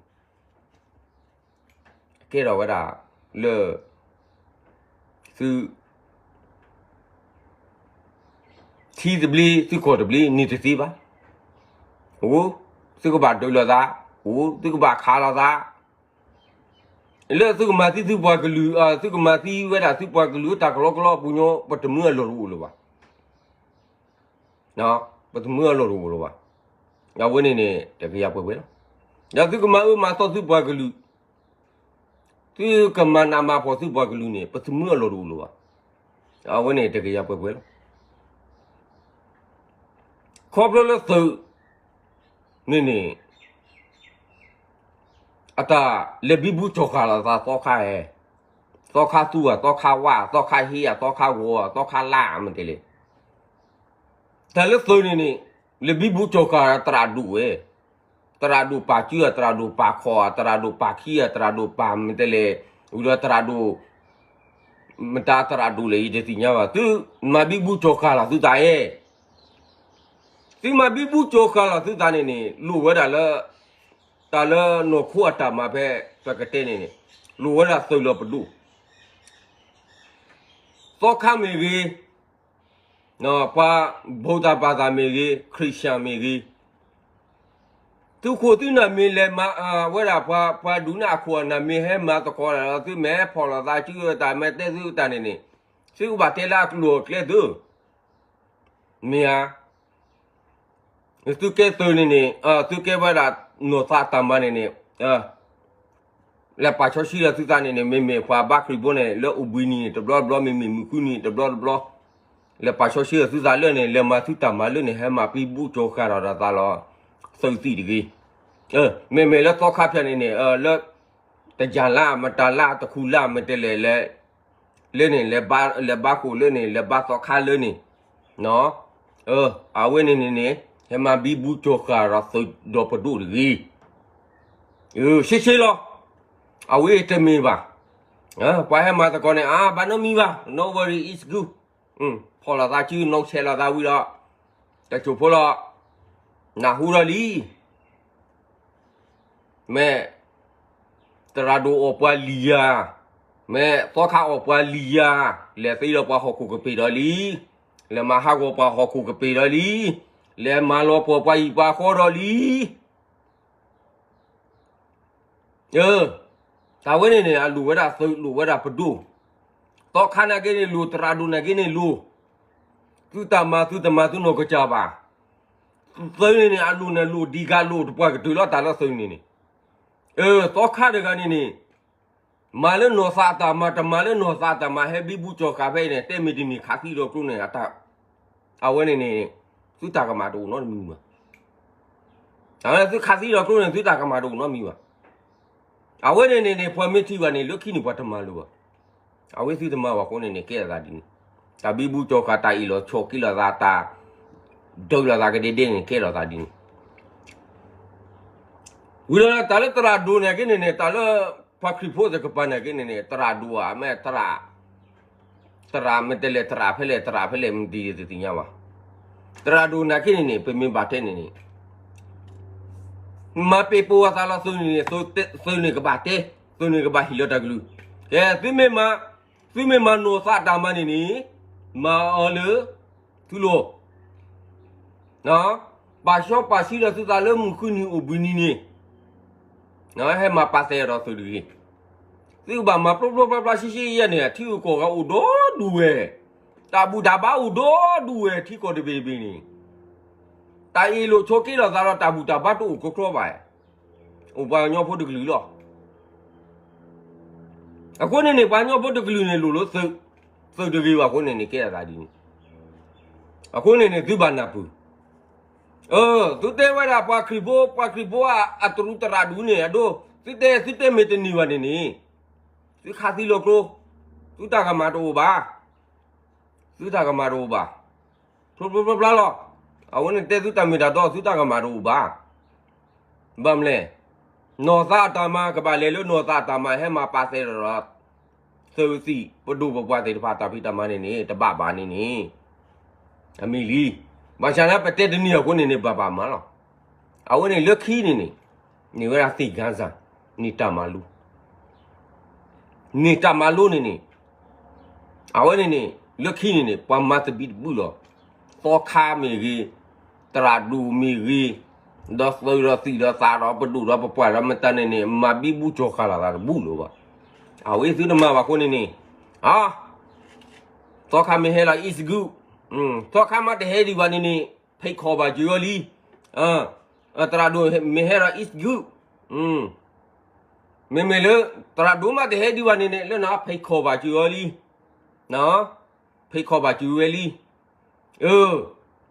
ကဲထီၣ်ဝဲဒၣ်လၢ သု ထံသဘျ့ သုကီၢ်တဘျ့ န့ၣ်တသ့ဘၣ်. အိၣ် သုကဘၣ်ဒုးလိာ်သး, အိၣ် သုကဘၣ်ခးလိာ်သး, လၢသုကမၤသံသုပှၤကလုာ် သုကမၤသံဝဲဒၣ်သုပှၤကလုာ်တၢ်ကလီကလီအပူၤညီ ပတမၢအလီၢ်တအိၣ်လၢၤဘၣ်. ပတမၢအလီၢ်တအိၣ်လၢၤဘၣ်. အဝဲန့ၣ်န့ၣ် တကယၤပှဲၤပှဲၤလီၤ. ဒီးသုကမၤအၢမၤသီသုပှၤကလုာ်, သုကမၤနးမၤဖှီၣ်သုပှၤကလုာ်န့ၣ် ပတမၢအလီၢ်တအိၣ်လၢၤဘၣ်. အဝဲန့ၣ်တကယၤပှဲၤပှဲၤလီၤ. ခီဖျိလၢသုး န့ၣ်န့ၣ် အတၢ်လဲၤဘံဘူကၠီၤဃာ်လိာ်သးသီခါဧါ, သီခါသူဧါ, သီခါဝါဧါ, သီခါဟ့ဧါ, သီခါဂီၤဧါ, သီခါလါဧါ မ့ၢ်တဲလဲၣ်. တၢ်လၢသုးန့ၣ်န့ၣ် လဲၤဘံဘူကၠီၤဃာ်သရၣ်ဒိၣ်ဝဲ, သရၣ်ဒိၣ်ပာ်စုဧါ, သရၣ်ဒိၣ်ပာ်ခီဧါ, သရၣ်ဒိၣ်ပာ်ခံဧါ, သရၣ်ဒိၣ်ပာ်မ့ၢ်တဲလဲၣ်, ဝံၤဒီးသရၣ်ဒိၣ် မတၤသရၣ်ဒိၣ်လဲၣ် ယတသ့ၣ်ညါဘၣ်, သုမၤဘံဘူကၠီၤဃာ်လိာ်သုသးဧါ. သုမၤဘံဘူကၠီၤဃာ်လိာ်သုသးန့ၣ်န့ၣ် လိၣ်ဝဲဒၣ်လၢ တၢ်လၢနီၢ်ခိအတၢ်မၤဖဲပကတဲန့ၣ်န့ၣ် လိၣ်ဝဲဒၣ်သုးလီၤပဒိၣ်, သီခါမ့ၢ်ဂ့ၤ, ပှၤဗုဒ္ဓဘာသာမ့ၢ်ဂ့ၤ, Christian မ့ၢ်ဂ့ၤ, သုးခိၣ်သုနၢ်မ့ၢ်လဲၤမၤဝဲဒၣ်ပှၤဒူၣ်န့ၣ်အခိၣ်အနၢ်မ့ၢ်ဟဲမၤသကိးဒီး သုမ့ၢ်ဟဲဖီၣ်လိာ်သးစုတၢ်မ့ၢ်တဲသုတၢ်န့ၣ်န့ၣ် သုကဘၣ်တဲလၢအကျိၤအကျဲသု မ့ၢ်ဧါ. သုကဲသုးန့ၣ်န့ၣ် သုကဲဝဲဒၣ်နီၢ်သးတၢ်မၤန့ၣ်န့ၣ် လဲၤပာ်စီဆှံလီၤသုသးန့ၣ်န့ၣ် မ့မ့ၢ်ပှၤဘါခရံာ်ဖိန့ၣ် လၢအိၣ်ဘှံးနံၤန့ၣ်တဘျီတဘျီ မ့မ့ၢ်မုၢ်ဃုနံၤန့ၣ်တဘျီတဘျီ လဲၤပာ်စီဆှံလီၤသုသးလၢန့ၣ် လဲၤမၤသုတၢ်မၤလၢန့ၣ် ဟဲမၤဘံဘူကၠီၤဃာ်ဒီးသးလီၤ သုးသံၣ်တဂ့ၤ. မ့မ့ၢ်လၢသီခါဖၠၣ်န့ၣ်န့ၣ် လၢ တယၤလါ မတၤလါ တခူလါ မ့ၢ်တဲလဲၣ်လဲၣ် လၢန့ၣ် လဲၤဘါဃိာ်လၢန့ၣ် လဲၤဘါသီခါလၢန့ၣ် အဝဲန့ၣ်န့ၣ်န့ၣ် ဟဲမၤဘံဘူကၠီၤဃာ်ဒီးသုးဒီးပဒိၣ်တဂ့ၤ. ရှဲရှဲလီၤ. အဝဲတမ့ၢ်ဘၣ်. ပှၤဟဲမၤသကိးန့ၣ် အါ ဘၣ်နီတမံၤဘၣ် no worry, it's good. ဖီၣ်လိာ်သးစု နီၢ်ဆဲးလိာ်သးဝံၤဒီး တစိၢ်ဖိလီၤ. နၢ်ဟူဒီးလံ မ့ၢ် သရၣ်ဒိၣ်အီၣ်ပှၤလံၤယၤ, မ့ၢ်သီခါအီၣ်ပှၤလံၤယၤ, လဲၤသ့ဒီးပှၤဟီၣ်ခိၣ်ကပ့ၤဒီးလံ, လဲၤမၤဟးဂီၤပှၤဟီၣ်ခိၣ်ကပ့ၤဒီးလံ, လဲၤမၤလီၤပှီၢ်ပှၤဟံၣ်ပှၤဃီဒီးလံ. တၢ်ဝဲန့ၣ်န့ၣ် အလိၣ်ဝဲဒၣ်သုး လိၣ်ဝဲဒၣ်ပဒိၣ်, သီခါနာ်က့န့ၣ်လိၣ် သရၣ်ဒိၣ်နာ်က့န့ၣ်လိၣ်, သုတၢ်မၤသုတမၤသုနီၢ်ကစၢ်ဘၣ်. သုးန့ၣ်န့ၣ် အလိၣ်န့ၣ်လိၣ်ဒံးဂၤလိၣ်တပှၢ်ကတၢၢ်လီၤ တၢ်လၢသုးန့ၣ်န့ၣ်, သီခါတဂၤန့ၣ်န့ၣ် မၤလၢနီၢ်သးတၢ်မၤ တမၤလၢနီၢ်သးတၢ်မၤ ဟဲဘံဘူကၠီၤဃာ်ဖဲအံၤန့ၣ် တဲမ့ၢ်တမ့ၢ်ခးသံဒီးကျိန့ၣ် အဝဲန့ၣ်န့ၣ် သုတၢ်ကမၣ်တအိၣ်နီတမံၤဘၣ်. သုခးသံဒီးကျိန့ၣ် သုတၢ်ကမၣ်တအိၣ်နီတမံၤဘၣ်. အဝဲန့ၣ်န့ၣ်န့ၣ် ပှၤမ့ၢ်ထံၣ်ဘၣ်န့ၣ် လၢခံန့ၣ်ပှၤတမၤလၢၤဘၣ်. အဝဲသုတမၤဘၣ်အဃိန့ၣ်န့ၣ် ကဲထီၣ်သးဒ်န့ၣ်, တၢ်ဘံဘူကၠီၤဃာ် တၢ်အ့ၣ်လိာ်ဆိးက့လိာ်သး တၢ်ဒုးလိာ်သးကဒဲဒဲန့ၣ် ကဲထီၣ်သးဒ်န့ၣ် ဝံၤလီၤ တၢ်လၢသရၣ်ဒိၣ်န့ၣ်က့န့ၣ်န့ၣ် တၢ်လၢပှၤခရံာ်ဖိသ့ၣ်တဖၣ်န့ၣ်က့န့ၣ်န့ၣ် သရၣ်ဒိၣ်ဧါ မ့ၢ် သရၣ်မ့ၢ်တဲလဲၣ် သရၣ်ဖဲလဲၣ် သရၣ်ဖဲလဲၣ် မ့ၢ်တသ့ၣ်ညါဘၣ်. သရၣ်ဒိၣ်နာ်က့န့ၣ်န့ၣ် ပမ့ၢ်ဘၣ်တဲန့ၣ်န့ၣ် မၤပ့ၤပိာ်အသးလီၤသုးန့ၣ်န့ၣ် သုးန့ၣ်ကဘၣ်တဲ, သုးန့ၣ်ကဘၣ်ဟ့ၣ်လီၤတၢ်ကလုၢ်. ကဲ သုမ့ၢ်မၤနီၢ်သးတၢ်မၤန့ၣ်န့ၣ် မၤအီၤလၢ သုလိၤ ပာ်စီပာ်ဆှံလီၤသုသးလၢမုၢ်ဃုနံၤအိၣ်ဘှံးနံၤန့ၣ် ဟဲမၤပာ်သဲဒီးသုးတဂ့ၤ. သုကဘၣ်မၤပျီပျီပျီပျီ ရှဲရှဲယဲန့ၣ် ထံဂုၤကီၢ်ဂၤအိၣ်ဒီဒူၣ်ဝဲ, တၢ်ဘူၣ်တၢ်ဘါအိၣ်ဒီဒူၣ်ဝဲ ထံကီၢ်တဘ့ၣ်တဘ့ၣ်န့ၣ်, တၢ်အ့ၣ်လိာ်ဆိးက့လိာ်သးဒီးတၢ်ဘူၣ်တၢ်ဘါတအိၣ်ကီကီဘၣ်, အိၣ်ပှၤကညီဖိတကလုာ်လီၤ. အဃိန့ၣ်န့ၣ် ပှၤကညီဖိတကလုာ်န့ၣ် လိၣ်လၢသုး, သုးတဂ့ၤဘၣ်အဃိန့ၣ်န့ၣ် ကဲအသးဒ်န့ၣ်, အဃိန့ၣ်န့ၣ် သုဘၣ်နၢ်ပၢၢ် သုတဲဝဲဒၣ်ပှၤခရံာ်ဖိ, ပှၤခရံာ်ဖိအတရူးတရၣ်ဒူၣ်န့ၣ် အဒိ, သုတဲသုတဲမ့ၢ်တန့ၢ်ဘၣ်န့ၣ်န့ၣ်, သုခးသံလီၤကျိ, သုတၢ်ကမၣ်တအိၣ်ဘၣ်, သုတၢ်ကမၣ်တအိၣ်ဘၣ်, ဖျိဖျိဖျါဖျါလီၤ. အဝဲန့ၣ်တဲသုတၢ်မ့ၢ်တၢ်တီ သုတၢ်ကမၣ်တအိၣ်ဘၣ်. ဘၣ်မနုၤလဲၣ်, နီၢ်သးအတၢ်မၤ ကဘၣ်လဲၤလၢနီၢ်သးအတၢ်မၤ ဟဲမၤပာ်သဲဒီး သုးသံၣ်ပဒိၣ်ပပှၢ်သ့ၣ်တဖၣ် တၢ်ဖံးတၢ်မၤန့ၣ်န့ၣ် တဘၣ်ဘၣ်န့ၣ်န့ၣ်, အမ့ၢ်လံ. ဘၣ်ဆၣ်န့ၣ် ပတဲတန့ၢ်အဃိန့ၣ်န့ၣ် ဘၣ်ဘၣ်မၤလီၤ. အဝဲန့ၣ်လၢခံန့ၣ်န့ၣ်, န့ၢ်ဝဲဒၣ်သ့ၣ်ကါစၢ်, န့ၢ်တၢ်မၤလိ, န့ၢ်တၢ်မၤလိန့ၣ်န့ၣ်, အဝဲန့ၣ်န့ၣ် လၢခံန့ၣ်န့ၣ် ပှၤမၤသဘံၣ်သဘုၣ်လီၤ. သီခါမ့ၢ်ဂ့ၤ, တရၣ်ဒိၣ်မ့ၢ်ဂ့ၤ, ဒီးသုးဒီးသံၣ်ဒီးသၣ်ဒီးပဒိၣ်ဒီးပပှၢ်ဒီးမတၤန့ၣ်န့ၣ် မၤဘံဘူကၠီၤဃာ်လိာ်သးတဘူၣ်လၢၤဘၣ်. အဝဲသုတမၤဘၣ်အဃိန့ၣ်န့ၣ်, သီခါမ့ၢ်ဟဲလီၤ is good, သီခါမ့ၢ်တဟဲဒံးဘၣ်န့ၣ်န့ၣ် ဖံးခီၣ်ဘၣ်စၢၤအီၤလံ. တရၣ်ဒိၣ်မ့ၢ်ဟဲလီၤ is good, မ့မ့ၢ်လၢ တရၣ်ဒိၣ်မ့ၢ်တဟဲဒံးဘၣ်န့ၣ်န့ၣ် လၢနဖံးခီၣ်ဘၣ်စၢၤအီၤလံ, ဖံးခီၣ်ဘၣ်စၢၤဝဲလံ.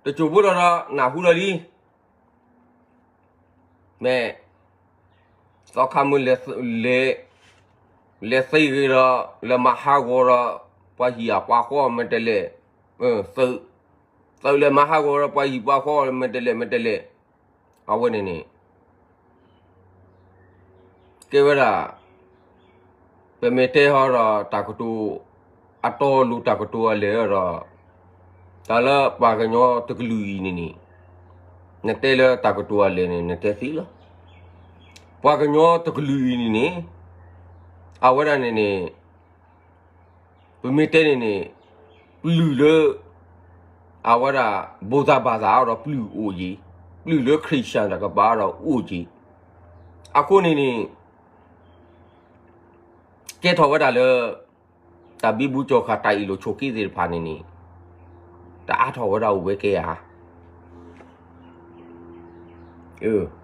တစိၢ်ဖိလီၤဒီးနၢ်ဟူလီၤလံ. မ့ၢ် သီခါမ့ၢ်လဲၤ လဲၤသ့ဂ့ၤဒီး လဲၤမၤဟးဂီၤဒီး ပှၤဟံၣ်အပှၤဃီမ့ၢ်တလဲၣ်, သုး သုးလဲၤမၤဟးဂီၤဒီး ပှၤဟံၣ်ပှၤဃီမ့ၢ်တလဲၣ်မ့ၢ်တလဲၣ်, အဝဲန့ၣ်န့ၣ် ကဲဝဲဒၣ် ပမ့ၢ်တဲဟီဒီးတၢ်ကတိၤ အတီအလိၤတၢ်ကတိၤအလဲၢ်ဒီး တၢ်လၢပှၤကညီတကလုာ်အံၤန့ၣ်န့ၣ် နတဲလၢတၢ်ကတိၤအလဲၢ်န့ၣ် နတဲသ့လီၤ. ပှၤကညီတကလုာ်အံၤန့ၣ်န့ၣ် အဝဲဒၣ်န့ၣ်န့ၣ် ပမ့ၢ်တဲန့ၣ်န့ၣ် ပျုၢ်လၢ အဝဲဒၣ် ဗုဒ္ဓဘာသာ အဒီးပျုၢ်အိၣ်က့ၤ, ပျုၢ်လၢခရံာ်စတၢ်ကပၤဒီးအိၣ်က့ၤ, အဃိန့ၣ်န့ၣ် ကဲထီၣ်ဝဲဒၣ်လၢ တၢ်ဘံဘူကၠီၤဃာ်တၢ်အ့ၣ်လိာ်ဆိးက့သ့ၣ်တဖၣ်န့ၣ်န့ၣ် တအါထီၣ်ဝဲဒၣ်အိၣ်ဝဲကဲဧါ.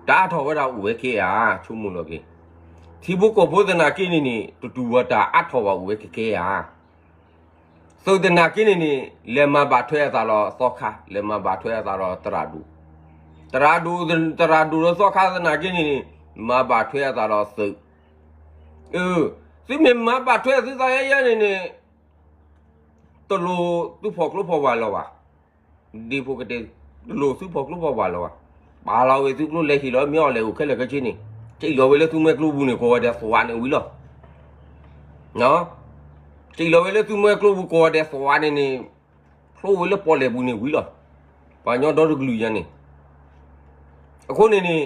တအါထီၣ်ဝဲဒၣ်အိၣ်ဝဲကဲဧါ, ဆိကမိၣ်လီၤက့ၤ. ထံဖိကီၢ်ဖိသနာ်က့န့ၣ်န့ၣ် တတူၢ်ဘၣ်တၢ်အါထီၣ်ဘၣ်အိၣ်ဝဲကဲကဲဧါ. သုးသနာ်က့န့ၣ်န့ၣ် လဲၤမၤဘၣ်ထွဲအသးဒီးသီခါ, လဲၤမၤဘၣ်ထွဲအသးဒီးသရၣ်ဒိၣ်, သရၣ်ဒိၣ်, သရၣ်ဒိၣ်ဒီးသီခါသနာ်က့န့ၣ်န့ၣ် မၤဘၣ်ထွဲအသးဒီးသုး သုမ့ၢ်မၤဘၣ်ထွဲသုသးယဲယဲန့ၣ်န့ၣ် တလိၣ်သုဖီၣ်ကျိဖီၣ်ဝါလၢၤဘၣ်. ဒ်ဖိကတဲ, တလိၣ်သုဖီၣ်ကျိဖီၣ်ဝါလၢၤဘၣ်. ပာ်လီၤဝဲသုကျိလဲၤဟ့ၣ်လီၤမ့ၢ်အီၤလဲၤအိၣ်ခဲလၢာ်ခဲဆ့န့ၣ်, က့ၤလီၤဝဲလၢသုမွဲကျိပူၤန့ၣ် ကိးဂၤဒဲးသွါန့ၣ်ဝံၤလီၤ. က့ၤလီၤဝဲလၢသုမွဲကျိပူၤ ကိးဂၤဒဲးသွါန့ၣ်န့ၣ် ဖျိဝဲလၢပီၣ်လဲၣ်ပူၤန့ၣ်ဝံၤလီၤ. ပှၤကညီဒီတကလုာ်ညါန့ၣ်, အဃိန့ၣ်န့ၣ်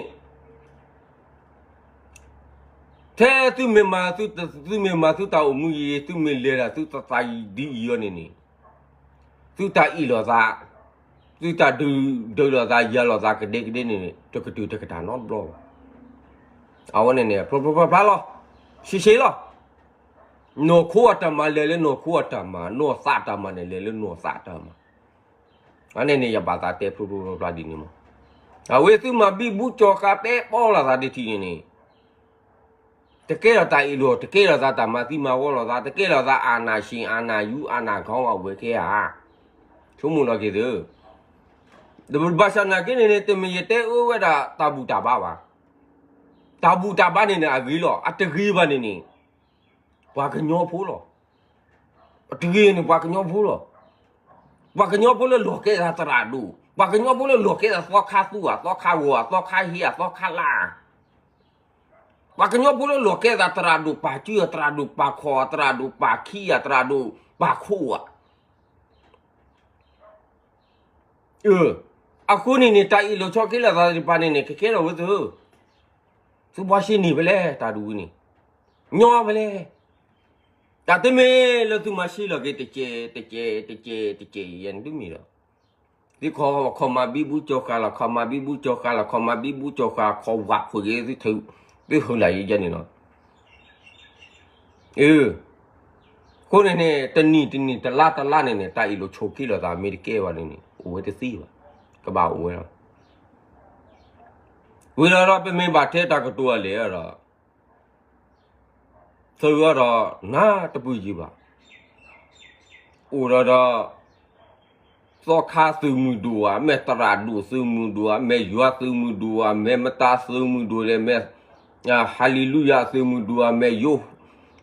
ထဲသုမ့ၢ်မၤ, သုမ့ၢ်မၤသုတၢ်အိၣ်မူအံၤ, သုမ့ၢ်လဲၤတၢ်သုသးအံၤဒ်အံၤအီၤန့ၣ်န့ၣ်, သုတၢ်အ့ၣ်လိာ်သး, သုတၢ်ဒုးဒၢးလိာ်သး ယၤလိာ်သးကဒဲကဒဲန့ၣ်န့ၣ် တကတုၤတကတၢၢ်နီတဘျီဘၣ်. အဝဲန့ၣ်န့ၣ် ဖျိဖျိဖျါဖျါလီၤ, ရှဲရှဲလီၤ. နီၢ်ခိအတၢ်မၤလဲၤလၢနီၢ်ခိအတၢ်မၤ, နီၢ်သးအတၢ်မၤန့ၣ် လဲၤလၢနီၢ်သးအတၢ်မၤ. အန့ၣ်န့ၣ် ယဘၣ်သးတဲဖျိဖျိဖျါဖျါဒ်န့ၣ်မး. အဝဲသုမၤဘံဘူကၠီၤဃာ်တဲပီလိာ်သးဒ်ထံၣ်န့ၣ်န့ၣ် တကဲထီၣ်တၢ်အ့ၣ်လိာ်, တကဲထီၣ်သးတၢ်မၤသံမၤဝီလိာ်သး, တကဲထီၣ်သး အာဏာရှင်, အာဏာယူ, အာဏာခေါင်း ဘၣ်ဝဲကဲဧါ. ဆိကမိၣ်လီၤက့ၤသု, ဘၣ်ဆၣ်သနာ်က့န့ၣ်န့ၣ် တမ့ၢ်ယတဲအၢဝဲဒၣ်တၢ်ဘူၣ်တၢ်ဘါဘၣ်. တၢ်ဘူၣ်တၢ်ဘါန့ၣ်န့ၣ် အဂ့ၤလီၤ. အတဂ့ၤဘၣ်န့ၣ်န့ၣ် ပှၤကညီဖိလီၤ. အတဂ့ၤန့ၣ် ပှၤကညီဖိလီၤ. ပှၤကညီဖိလၢလီၢ်ကဲသးသရၣ်ဒိၣ်, ပှၤကညီဖိလၢလီၢ်ကဲသးသီခါသူဧါ, သီခါဂီၤဧါ, သီခါဟ့ဧါ, သီခါလါဧါ. ပှၤကညီဖိလၢလီၢ်ကဲသးသရၣ်ဒိၣ်ပာ်စုဧါ, သရၣ်ဒိၣ်ပာ်ခီၣ်ဧါ, သရၣ်ဒိၣ်ပာ်ခံဧါ, သရၣ်ဒိၣ်ပာ်ခိၣ်ဧါ. အဃိန့ၣ်န့ၣ် တၢ်အ့ၣ်လိာ်ဆိးက့လိာ်သးသ့ၣ်တဖၣ်န့ၣ်န့ၣ် ကကဲထီၣ်ဝဲသု, သုဘှါရှဲန့ၢ်ဖဲလဲၣ် တၢ်ဒုးဝံၤန့ၣ်, ညီဖဲလဲၣ်. တၢ်တမ့ၢ်လၢသုမၤရှဲလီၤက့ၤ တကဲး တကဲး တကဲး တကဲးယဲန့ၣ်တမ့ၢ်ဒီး, သုခီ ခီမၤဘံဘူကၠီၤဃာ်လီၤ, ခီမၤဘံဘူကၠီၤဃာ်လီၤ, ခီမၤဘံဘူကၠီၤဃာ်, ခီဝးခိၣ်က့ၤသုထုး, သုဟုးလၢ်ယဲယဲန့ၣ်လီၤ. အဃိန့ၣ်န့ၣ် တနံၤတနံၤတလါတလါန့ၣ်န့ၣ် တၢ်အ့ၣ်လိာ်ဆိးက့လိာ်သး မ့ၢ်တကဲဘၣ်န့ၣ်န့ၣ် အိၣ်ဝဲတသ့ဘၣ်. ကဘၣ်အိၣ်ဝဲလီၤ. ဝံၤဒီးဒီး ပမ့ၢ်ဘၣ်ထဲတၢ်ကတိၤအလဲၣ်ဒီး သုးအီၤဒီး နတပၢၢ်ယံၤဘၣ်. အိၣ်ဒီးဒီး သီခါသုးမုၢ်ဒိၣ်ဧါ, မ့ၢ်သရၣ်ဒိၣ်သုးမုၢ်ဒိၣ်ဧါ, မ့ၢ်ယွၤသုးမုၢ်ဒိၣ်ဧါ, မ့ၢ်မတၤသုးမုၢ်ဒိၣ်လဲၣ်, မ့ၢ် ဟၤလ့လူယၤသုးမုၢ်ဒိၣ်ဧါ, မ့ၢ်ယိ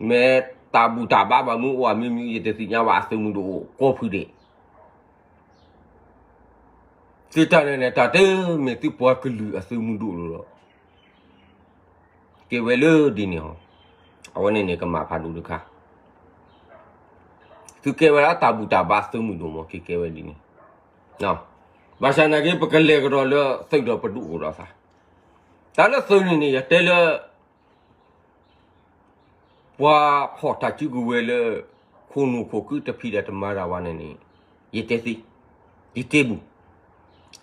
မ့ၢ်တၢ်ဘူၣ်တၢ်ဘါဘၣ်မုၢ်အိၣ်ဧါ, မ့ၢ်မ့ၢ်ယတသ့ၣ်ညါဘၣ် အသုးမုၢ်ဒိၣ်အိၣ်ကိးဖုဒဲး သုတၢ်န့ၣ်န့ၣ် တၢ်တမ့ၢ်သုပှၤကလုာ်အသုးမုၢ်ဒိၣ်လီၤ. ကဲဝဲလၢဒ်န့ၣ်ဟီ, အဝဲန့ၣ်န့ၣ် ကမၣ်ဖးဒိၣ်တခါ, သုကဲဝဲဒၣ်တၢ်ဘူၣ်တၢ်ဘါသုးမုၢ်ဒိၣ်မး ကကဲဝဲဒ်န့ၣ်. ဘၣ်ဆၣ်နာ်က့ ပကလဲၤကဒီးလၢသုးဒီးပဒိၣ်ကဒီးသး, တၢ်လၢသုးန့ၣ်န့ၣ် ယတဲလၢ ပှၤဖီၣ်တၢ်စုကဝဲၤလၢ ခိၣ်နူာ်ခိၣ်ကုတဖံးဒီးတမၤတၢ်ဝဲန့ၣ်န့ၣ် ယတဲသ့, ယတဲဘူၣ်,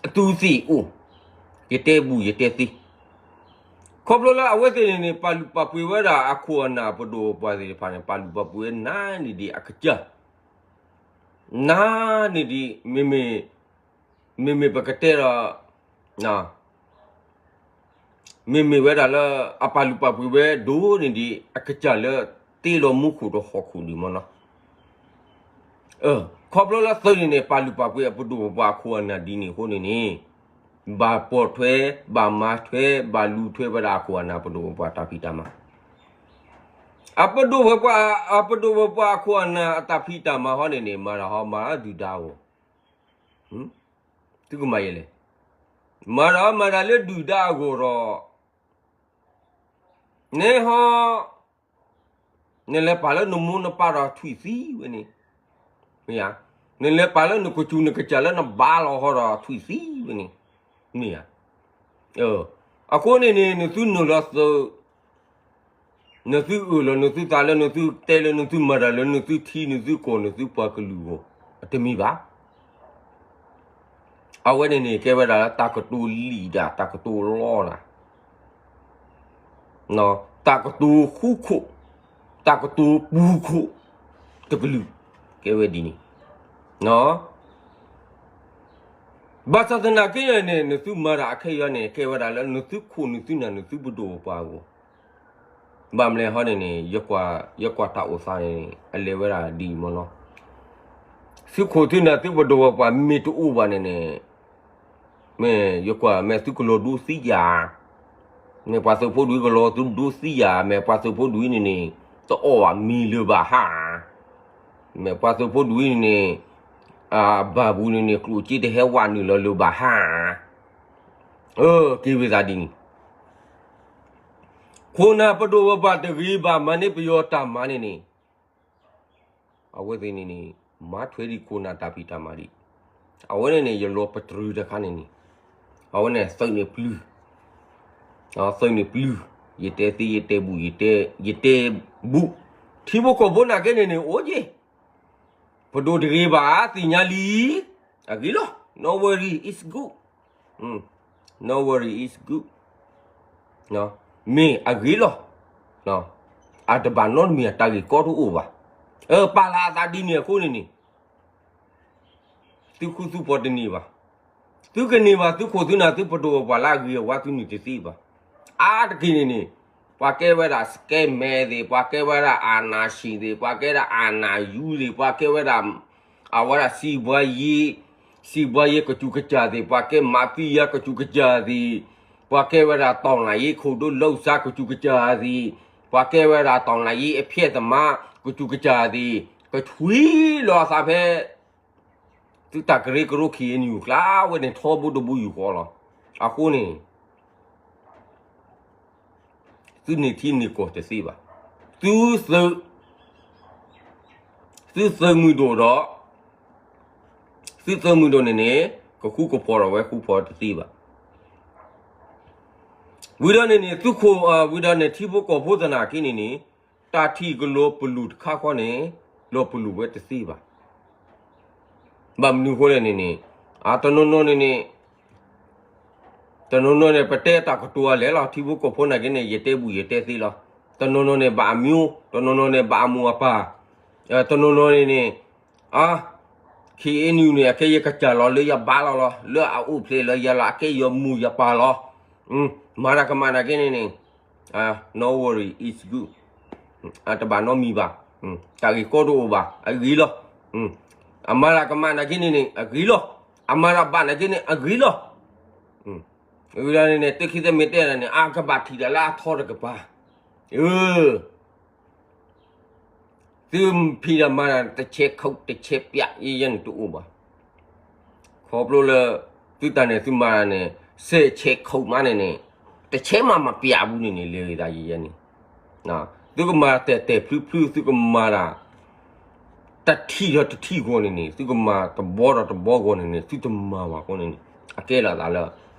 အသူသ့ၣ်အိၣ်, ယတဲဘူၣ် ယတဲသ့, ခီဖျိလၢအဝဲသ့ၣ်န့ၣ်န့ၣ် ပာ်လုၢ်ပာ်ပှ့ၤဝဲဒၣ်အခိၣ်အနၢ်ပဒိၣ်ပပှၢ်သ့ၣ်တဖၣ်န့ၣ် ပာ်လုၢ်ပာ်ပှ့ၤဝဲနၤန့ၣ်ဒံးအကစၢ်, နၤန့ၣ်ဒံး မ့မ့ၢ်, မ့မ့ၢ်ပကတဲဒီး မ့မ့ၢ်ဝဲဒၣ်လၢ အပာ်လုၢ်ပာ်ပှ့ၤဝဲဒိၣ်န့ၣ်ဒံး အကစၢ်လၢတ့လီၤမူခိၣ်ဒီးဟီၣ်ခိၣ်ဒံးမ့ၢ်နီၤ. ခီဖျိလၢသုးန့ၣ်န့ၣ် ပာ်လုၢ်ပာ်ပှ့ၤအပဒိၣ်ပပှၢ်အခိၣ်အနၢ်ဒ်န့ၣ်အဃိန့ၣ်န့ၣ် ဘၣ်ပိာ်ထွဲ ဘၣ်မၤထွဲ ဘၣ်လူၤထွဲဝဲဒၣ်အခိၣ်အနၢ်ပဒိၣ်ပပှၢ်တၢ်ဖံးတၢ်မၤ, အပဒိၣ်ပပှၢ်, အပဒိၣ်ပပှၢ်အခိၣ်အနၢ်အတၢ်ဖံးတၢ်မၤဟီန့ၣ်န့ၣ် မၤတၢ်ဟီမၤဒုၣ်ဒါအဂီၢ်, သုကမၤယဲလဲၣ်, မၤတၢ်ဟီမၤတၢ်လၢဒုၣ်ဒါအဂီၢ်ဒီး နဟီ နလဲၤပာ်လၢနမိၢ်နပၢ်ဒီးထွံၣ်သံဝဲန့ၣ်, မ့ၢ်ဧါ, နလဲၤပာ်လၢနကစူၢ်နကစၢ်လၢနဘါလီၤဟီဒီးထွံၣ်သံဝဲန့ၣ်, မ့ၢ်ဧါ. အဃိန့ၣ်န့ၣ် နသုနုာ်လီၤသုး, နသုအၢၣ်လီၤနသုသးလၢနသုတဲလၢနသုမၤတၢ်လၢနသုထံနသုကီၢ်နသုပှၤကလုာ်အဂီၢ်, အတမ့ၢ်ဘၣ်. အဝဲန့ၣ်န့ၣ် ကဲဝဲဒၣ်လၢတၢ်ကတိၤလံာ်ဒၣ် တၢ်ကတိၤလီဒၣ် တၢ်ကတိၤဃူခိၣ်, တၢ်ကတိၤပူၤခိၣ်တကလုာ်, ကဲဝဲဒ်န့ၣ်. ဘၣ်ဆၣ်သနာ်က့န့ၣ် နသုမၤတၢ်အခဲအံၤန့ၣ် ကဲဝဲဒၣ်လၢနသုခိၣ်နသုနၢ်နသုပဒိၣ်ပပှၢ်အဂီၢ်, ဘၣ်မနုၤဟီန့ၣ်န့ၣ် ယကွၢ်တၢ်အိၣ်သးန့ၣ် အလဲၤဝဲဒၣ်ဒ်အံၤမ့ၢ်နီၤ. သုခိၣ်သုနၢ်သုပဒိၣ်ပပှၢ်မ့ၢ်တအိၣ်ဘၣ်န့ၣ်န့ၣ် မ့ၢ်ယကွၢ် မ့ၢ်သုကလီၤဒိသံယၤဧါ, မ့ၢ်ပှၤသုးဖိဒုးကလီၤဒိသံယၤဧါ, မ့ၢ်ပှၤသုးဖိဒုးန့ၣ်န့ၣ် တအီၣ်ဘၣ်မံၤလၢၤဘၣ်ဧါ, မ့ၢ်ပှၤသုးဖိဒုးန့ၣ်န့ၣ် အဘၣ်ပူၤန့ၣ်န့ၣ် ကျိၣ်စ့တဟဲဝးနုာ်လီၤလၢၤဘၣ်ဧါ, က့ၤဝံသးဒ်န့ၣ် ခိၣ်နၢ်ပဒိၣ်ပပှၢ်တဂ့ၤဘၣ်မၤန့ၢ်ပယီၤတၢ်မၤန့ၣ်န့ၣ် အဝဲသ့ၣ်န့ၣ်န့ၣ် မၤထွဲဒံးခိၣ်နၢ်တၢ်ဖံးတၢ်မၤဒံး, အဝဲန့ၣ်န့ၣ် ယလီၤပတြၢၤတခါန့ၣ်န့ၣ်, အဝဲန့ၣ်သုးန့ၣ်ပျုၤ, သုးန့ၣ်ပျုၤ, ယတဲသ့ ယတဲဘူၣ်, ယတဲဘူၣ်, ထံဖိကီၢ်ဖိနာ်က့န့ၣ်န့ၣ် အိၣ်က့ၤ ပဒိၣ်တဂ့ၤဘၣ် သ့ၣ်ညါလံ, အဂ့ၤလီၤ, no worry, it's good, no worry, it's good, မ့ၢ်အဂ့ၤလီၤ, အတဘၣ်နီတမံၤအတၢ်ဂ့ၢ်ကီတအိၣ်ဘၣ်, ပာ်လၤအသးဒ်န့ၣ်အဃိန့ၣ်န့ၣ် သုဃူသုဖိးတန့ၢ်ဘၣ်, သုကန့ၢ်ဘၣ်သုခိၣ်သုနၢ်သုပဒိၣ်ပပှၢ်လၢအဂ့ၤအဝါသုန့ၢ်တသ့ဘၣ်, အါတက့ၢ်န့ၣ်န့ၣ် ပှၤကဲဝဲဒၣ် scammer သ့ၣ်, ပှၤကဲဝဲဒၣ် အာဏာရှင် သ့ၣ်, ပှၤကဲဝဲဒၣ် အာဏာယူ သ့ၣ်, ပှၤကဲဝဲဒၣ် အဝဲဒၣ် စီးပွားရေး, စီးပွားရေး ကစူးကစၢ်သ့ၣ်, ပှၤကဲ mafia ကစူးကစၢ်သ့ၣ်, ပှၤကဲဝဲဒၣ် တော်လှန်ရေး ခုဒိလီစါ ကစူးကစၢ်သ့ၣ်, ပှၤကဲဝဲဒၣ် တော်လှန်ရေး အဖျက်သမား ကစူးကစၢ်သ့ၣ်, ကဆွံလီၤအသးဖဲ သုတၢ်ကရၢကရိ ခ့ၣ်အဲၣ်ယူၣ် ကျါဝဲန့ၣ် ထီဘိတဘိယူၢ်ဃီလီၤ. အဃိန့ၣ် သုန့ၢ်ထံန့ၢ်ကီၢ်တသ့ဘၣ်. သုသုး, သုသုးမုၢ်ဒိၣ်ဒီး, သုသုးမုၢ်ဒိၣ်န့ၣ်န့ၣ် ကဃူကဖိးဒီးဝဲဃူဖိးတသ့ဘၣ်. ဝံၤဒီးန့ၣ်န့ၣ် သုးခိၣ်, ဝံၤဒီးန့ၣ် ထံဖိကီၢ်ဖိသနာ်က့န့ၣ်န့ၣ် တၢ်ထံၣ်ကလီၤပလိာ်တခါဃီန့ၣ် လီၤပလိာ်ဝဲတသ့ဘၣ်. ဘၣ်မနုၤဃိလဲၣ်န့ၣ်န့ၣ်, အတနီၤနီၤန့ၣ်န့ၣ်, တနီၤနီၤန့ၣ် ပတဲတၢ်ကတိၤအလဲၣ်လီၤ. ထံဖိကီၢ်ဖိနာ်က့န့ၣ် ယတဲဘူၣ်ယတဲသ့လီၤ. တနီၤနီၤန့ၣ်ဘၣ်အမံၤ, တနီၤနီၤန့ၣ်ဘၣ်အမိၢ်အပၢ်, တနီၤနီၤန့ၣ်န့ၣ် အါ, ခ့အ့နုၣ်န့ၣ် အကဲယကစၢ်လီၤ လၢယဘါလီၤလီၤ လၢအအိၣ်ဖျဲၣ်လၢယၤလီၤ အကဲယမိၢ်ယပၢ်လီၤ. မၤတၢ်ကမၣ်နာ်က့န့ၣ်န့ၣ် no worry, it's good. တဘၣ်နီတမံၤဘၣ်. တၢ်ဂ့ၢ်ကီတအိၣ်ဘၣ်, အဂ့ၤလီၤ. အမၤတၢ်ကမၣ်နာ်က့န့ၣ်န့ၣ် အဂ့ၤလီၤ. အမၤတၢ်ဘၣ်နာ်က့န့ၣ် အဂ့ၤလီၤ. ဝံၤဒီးန့ၣ်န့ၣ် သုခံသ့မ့ၢ်တဲဒၣ်န့ၣ် အကဘၣ်ထံၣ်တၢ်လၢအထီတကပၤ. အ သုဖံးတၢ်မၤတၢ်တဆဲးခုတ်တဆဲးပျး ယဲယဲန့ၣ်တအိၣ်ဘၣ်. ခီဖျိလၢ သုတၢ်န့ၣ် သုမၤတၢ်န့ၣ် စဲးဆဲးခုတ်မးန့ၣ်န့ၣ် တဆဲးမးမပျးဘူးန့ၣ်န့ၣ် လဲၤဂ့ၤသးယဲယဲန့ၣ် သုကမၤတၢ်တဲာ်ဖျုဖျု သုကမၤတၢ် တထံၣ်ဒီးတထံၣ်ဂီၢ်န့ၣ်န့ၣ် သုကမၤတဘီဒီးတဘီဂီၢ်န့ၣ်န့ၣ် သုတမၤဘၣ်အဃိန့ၣ်န့ၣ် အကဲလီၤသးလၢ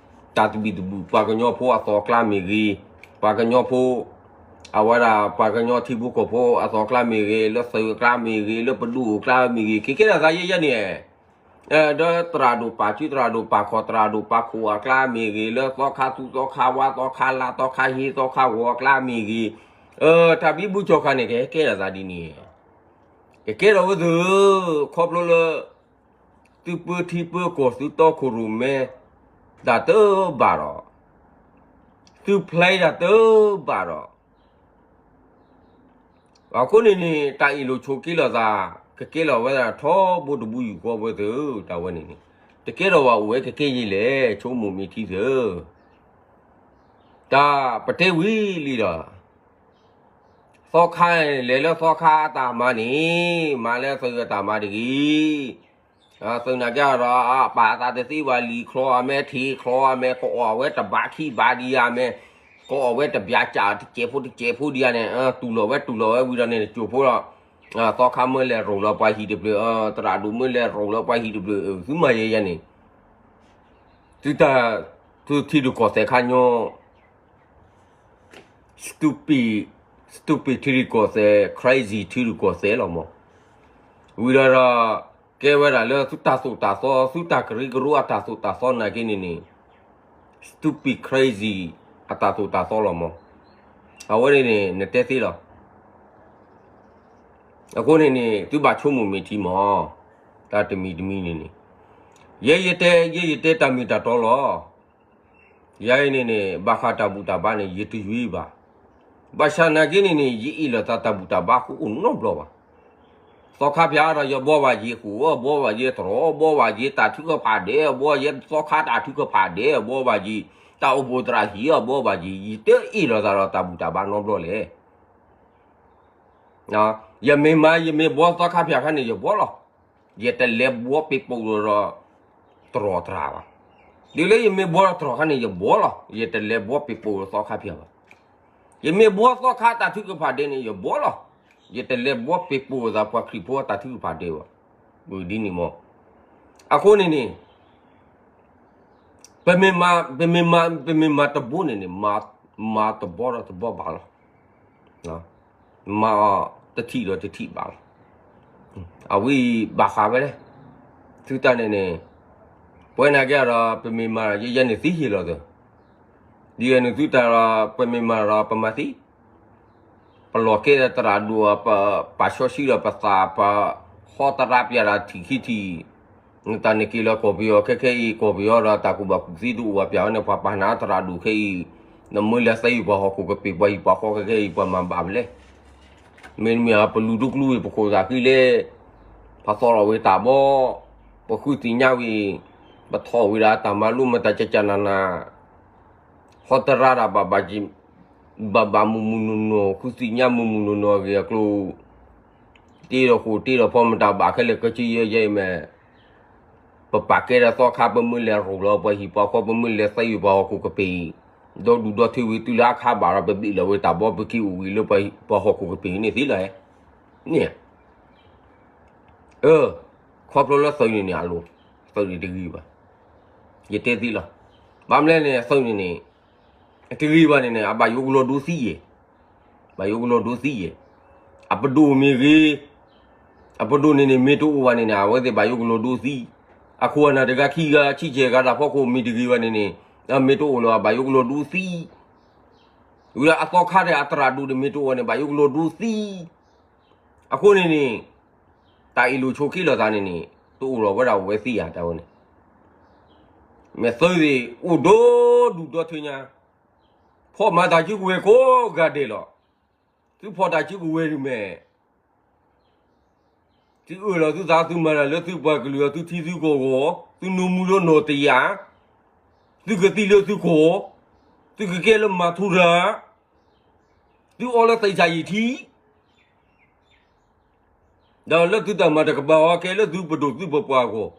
တၢ်သဘံၣ်သဘုၣ် ပှၤကညီဖိအသီအကျါမ့ၢ်ဂ့ၤ, ပှၤကညီဖိ အဝဲဒၣ်ပှၤကညီထံဖိကီၢ်ဖိအသီအကျါမ့ၢ်ဂ့ၤ, လၢသုးအကျါမ့ၢ်ဂ့ၤ, လၢပဒိၣ်အကျါမ့ၢ်ဂ့ၤ, က့ၤကဲထီၣ်သးယဲယဲန့ၣ် ဒီးသရၣ်ဒိၣ်ပာ်စု သရၣ်ဒိၣ်ပာ်ခီၣ် သရၣ်ဒိၣ်ပာ်ခိၣ်အကျါမ့ၢ်ဂ့ၤ, လၢသီခါသူၣ်သီခါဝါ သီခါလါ သီခါဟ့ သီခါဂီၤအကျါမ့ၢ်ဂ့ၤ, တၢ်ဘံဘူကၠီၣ်ခါန့ၣ် ကဟဲကဲထီၣ်သးဒ်န့ၣ်, ကကဲထီၣ်ဝဲသ့ၣ်ဧၢ, ခီဖျိလၢ သုပၢထံပၢကီၢ် သုတီခိၣ်ရိၣ်မဲ တၢ်တဘၣ်ဒီး သုဖျဲတၢ်တဘၣ်ဒီး အဃိန့ၣ်န့ၣ် တၢ်အ့ၣ်လိာ်ဆိးက့လိာ်သး ကကဲလီၤဝဲဒၣ်ထီဘိတဘိယူၢ်ဃီဝဲသ့ၣ်ဧၢ, တၢ်ဝဲန့ၣ်န့ၣ် တကဲထီၣ်ဘၣ်အိၣ်ဝဲကကဲယဲလဲၣ် ဆိကမိၣ်မ့ၢ်ထံသ့ၣ်ဧၢ, တၢ်ပတဲဝံၤလံဒီး သီခါလဲၤလၢသီခါအတၢ်မၤန့ၣ် မၤလၢသုးအတၢ်မၤတဂ့ၤ, သုးနာ်က့ဒီး ပာ်အသးတသ့ဘၣ် လံာ်ချီအမဲ ထံးချီအမဲ ကအီၣ်ဝဲတဘးခံဘးဒံးဧါမဲ, ကအီၣ်ဝဲတဘျးကၠး တစဲးဖိတစဲးဖိဒံးဧါန့ၣ် တူၢ်လိာ်ဝဲတူၢ်လိာ်ဝဲဝံၤဒီးန့ၣ် ကၠိၣ်ဖိဒီး သီခါမ့ၢ်လဲၤရိၣ်လီၤပှၤဟံၣ်တဖျၢၣ် သရၣ်ဒိၣ်မ့ၢ်လဲၤရိၣ်လီၤပှၤဟံၣ်တဖျၢၣ် သုမၤယဲယဲန့ၣ် သုတၢ် သုထံရူၢ်ကီၢ်သဲးခါညီ stupid, stupid ထံရူၢ်ကီၢ်သဲး crazy ထံရူၢ်ကီၢ်သဲးလီၤမး, ဝံၤဒီးဒီး ကဲဝဲဒၣ်လၢသုတၢ်သိၣ်တၢ်သီ သုတၢ်ကရၢကရိအတၢ်သိၣ်တၢ်သီနာ်က့န့ၣ်န့ၣ် stupid crazy အတၢ်သိၣ်တၢ်သီလီၤမး, အဝဲန့ၣ်န့ၣ် နတဲသ့လီၤ. အဃိန့ၣ်န့ၣ် သုဘၣ်ဆိကမိၣ်မ့ၢ်ထံမး, တၢ်တမံၤတမံၤန့ၣ်န့ၣ် ယဲယတဲ ယဲယတဲတၢ်မ့ၢ်တၢ်တီလီၤ. ယၤအံၤန့ၣ်န့ၣ် ဘၣ်ဃးတၢ်ဘူၣ်တၢ်ဘါန့ၣ် ယတယွံဘၣ်. ဘၣ်ဆၣ်နာ်က့န့ၣ်န့ၣ် ယအ့ၣ်လိာ်သးတၢ်ဘူၣ်တၢ်ဘါဃိအိၣ်နီတဘျီဘၣ်. သီခါဖၠးဒီးယဘှီဘၣ်ယ့ၤဃိာ် ဘှီဘၣ်ယ့ၤတြီ ဘှီဘၣ်ယ့ၤတၢ်ထုကဖၣ်ဒဲး ဘှီယ့ၤသီခါတၢ်ထုကဖၣ်ဒဲး ဘှီဘၣ်ယ့ၤ တၢ်အိၣ်ဖှိၣ်သရၣ်ဟံၣ် ဘှီဘၣ်ယ့ၤ ယတအ့ၣ်လိာ်သးဒီးတၢ်ဘူၣ်တၢ်ဘါနီတဘျီလဲၣ်. ယမ့ၢ်မၤ ယမ့ၢ်ဘှီသီခါဖၠးခါန့ၣ် ယဘှီလီၤ. ယတလဲၤဘှီပ့ၤပိာ်ဒီး တြီတြၤဘၣ်. ဒ်လၢယမ့ၢ်ဘှီတြီခါန့ၣ် ယဘှီလီၤ. ယတလဲၤဘှီပ့ၤပိာ်ဒီးသီခါဖၠးဘၣ်. ယမ့ၢ်ဘှီသီခါတၢ်ထုကဖၣ်ဒဲးန့ၣ် ယဘှီလီၤ. ယတလဲၤဘှီပ့ၤပိာ်သးပှၤခရံာ်ဖိအတၢ်ထုကဖၣ်ဒဲးဘၣ်. ဒ်န့ၣ်မး အဃိန့ၣ်န့ၣ် ပမ့ၢ်မၤ ပမ့ၢ်မၤ ပမ့ၢ်မၤတဘိန့ၣ်န့ၣ် မၤတဘီဒီးတဘီဘၣ်လီၤ. မၤအီၤတထံၣ်ဒီးတထံၣ်ဘၣ်လီၤ. အဝဲအံၤဘၣ်ဃးဝဲလဲၣ်. သုတၢ်န့ၣ်န့ၣ် ပဝဲနာ်က့ဒီး ပမ့ၢ်မၤ ယဲယဲန့ၣ်သ့ဟ့ၣ်လီၤသၢ ဒ်အံၤန့ၣ်သုတၢ်ဒီး ပမ့ၢ်မၤဒီးပမၤသ့ ပလီၢ်ကဲဒီးသရၣ်ဒိၣ် ပပာ်စီဆှံဒီးပသး ပဟီတရါပျးတၢ်ထံၣ်ခံထံၣ် နတၢ်န့ၣ်က့ၤလၢကီၢ်ပယီၤခဲခဲအံၤ ကီၢ်ပယီၤဒီးတၢ်ကူၣ်ဘၣ်ကူၣ်သ့တအိၣ်ဘၣ်ပျးဝဲန့ၣ် ပှၤပာ်နၤသရၣ်ဒိၣ်ခဲအံၤ နမ့ၢ်လဲၤသဲအံၤပှၤဟီၣ်ခိၣ်ကပ့ၤပှၤဟံၣ်ပှၤဃီခဲခဲအံၤ ပှၤမၤဘၣ်ပလဲၣ်. မ့တမ့ၢ် ပလူၤတကျူဝံၤ ပခိၣ်သးဃံလဲၣ် ပသီၣ်လီၤဝံၤတၢ်ဘီ ပဃုသ့ၣ်ညါဝံၤ ပထီၣ်ဝံၤဒၣ်တၢ်မၤလိမတၤကကနနၤ ဟီတရါတၢ်ဘၣ်ဘၣ်က့ၤ ဘၣ်ဘၣ်မုၢ်မုၢ်နီၢ်နီၢ် ဃုသ့ၣ်ညါမုၢ်မုၢ်နီၢ်နီၢ်အဂ့ၢ်အကျိၤ တ့ဒီးဃိာ်တ့ဒီးဖီမတၤဘၣ်ခဲလၢာ်ကစၢ်ယဲၢ်ယဲၢ်အံၤမ့ၢ် ပပာ်ကဲဒီးသီခါ ပမ့ၢ်လဲၤရိၣ်လီၤပှၤဟံၣ်ပှၤဃီ ပမ့ၢ်လဲၤသဲအံၤပှၤဟီၣ်ခိၣ်ကပ့ၤ ဒီဒူၣ်ဒီထၢဝံၤတုၤလၢအခါဘၣ်ဒီး ပဘ့ၣ်လီၤဝဲတၢ်ဘီ ပက့ၤအိၣ်ဝံၤလၢပှၤဟီၣ်ခိၣ်ကပ့ၤန့ၣ်သ့လီၤ. န့ၣ် အၢ ခီဖျိလၢသုးန့ၣ်န့ၣ် အလိၤ သုးန့ၣ်တဂ့ၤဘၣ်. ယတဲသ့လီၤ. ဘၣ်မနုၤလဲၣ်န့ၣ် သုးန့ၣ်န့ၣ် တဂ့ၤဘၣ်န့ၣ်န့ၣ် အဘၣ်ယိၣ်ကလီၤဒိသံယဲၢ် ဘၣ်ယိၣ်ကလီၤဒိသံယဲၢ်. အပဒိၣ်မ့ၢ်ဂ့ၤ အပဒိၣ်န့ၣ်န့ၣ် မ့ၢ်တအိၣ်ဘၣ်န့ၣ်န့ၣ် အဝဲသ့ၣ်ဘၣ်ယိၣ်ကလီၤဒိသံ. အခိၣ်အနၢ်တဂၤခံဂၤ ဆံဆဲၣ်ဂၤတၢ်ဖီခိၣ်မ့ၢ်တဂ့ၤဘၣ်န့ၣ်န့ၣ် မ့ၢ်တအိၣ်လၢၤဘၣ် ဘၣ်ယိၣ်ကလီၤဒိသံ. ဝံၤဒီးအသီခါဒီးအသရၣ်ဒိၣ်တမ့ၢ်တအိၣ်န့ၣ် ဘၣ်ယိၣ်ကလိဒိသံ, အဃိန့ၣ်န့ၣ် တၢ်အ့ၣ်လိာ်ဆိးက့လိာ်သးန့ၣ်န့ၣ် တအိၣ်လီၤဝဲဒၣ်ဝဲသ့ဧါ တၢ်ဝဲန့ၣ်, မ့ၢ်သုးသ့ၣ်အိၣ်ဒီဒူၣ်ဒီထၢညါ, ဖီၣ်မၤတၢ်စုကဝဲၤကိးဂၤဒဲးလီၤ, သုဖီၣ်တၢ်စုကဝဲၤဒုးမဲာ် သုအၢၣ်လီၤသုသး သုမၤတၢ်လၢသုပှၤကလုာ်အဂီၢ်, သုထံသုကီၢ်အဂီၢ်, သုနိၢ်မူလၢနီၢ်တယၢ်, သုကသံလၢသုကီၢ်, သုကကဲလၢမၤထူရၤ, သုအီလၢသ့ၣ်ဆၣ်ယံာ်ထံ, ဒီးလၢသုတၢ်မၤတကပၤအီၤ ကဲလၢသုပဒိၣ်သုပပှၢ်အဂီၢ်,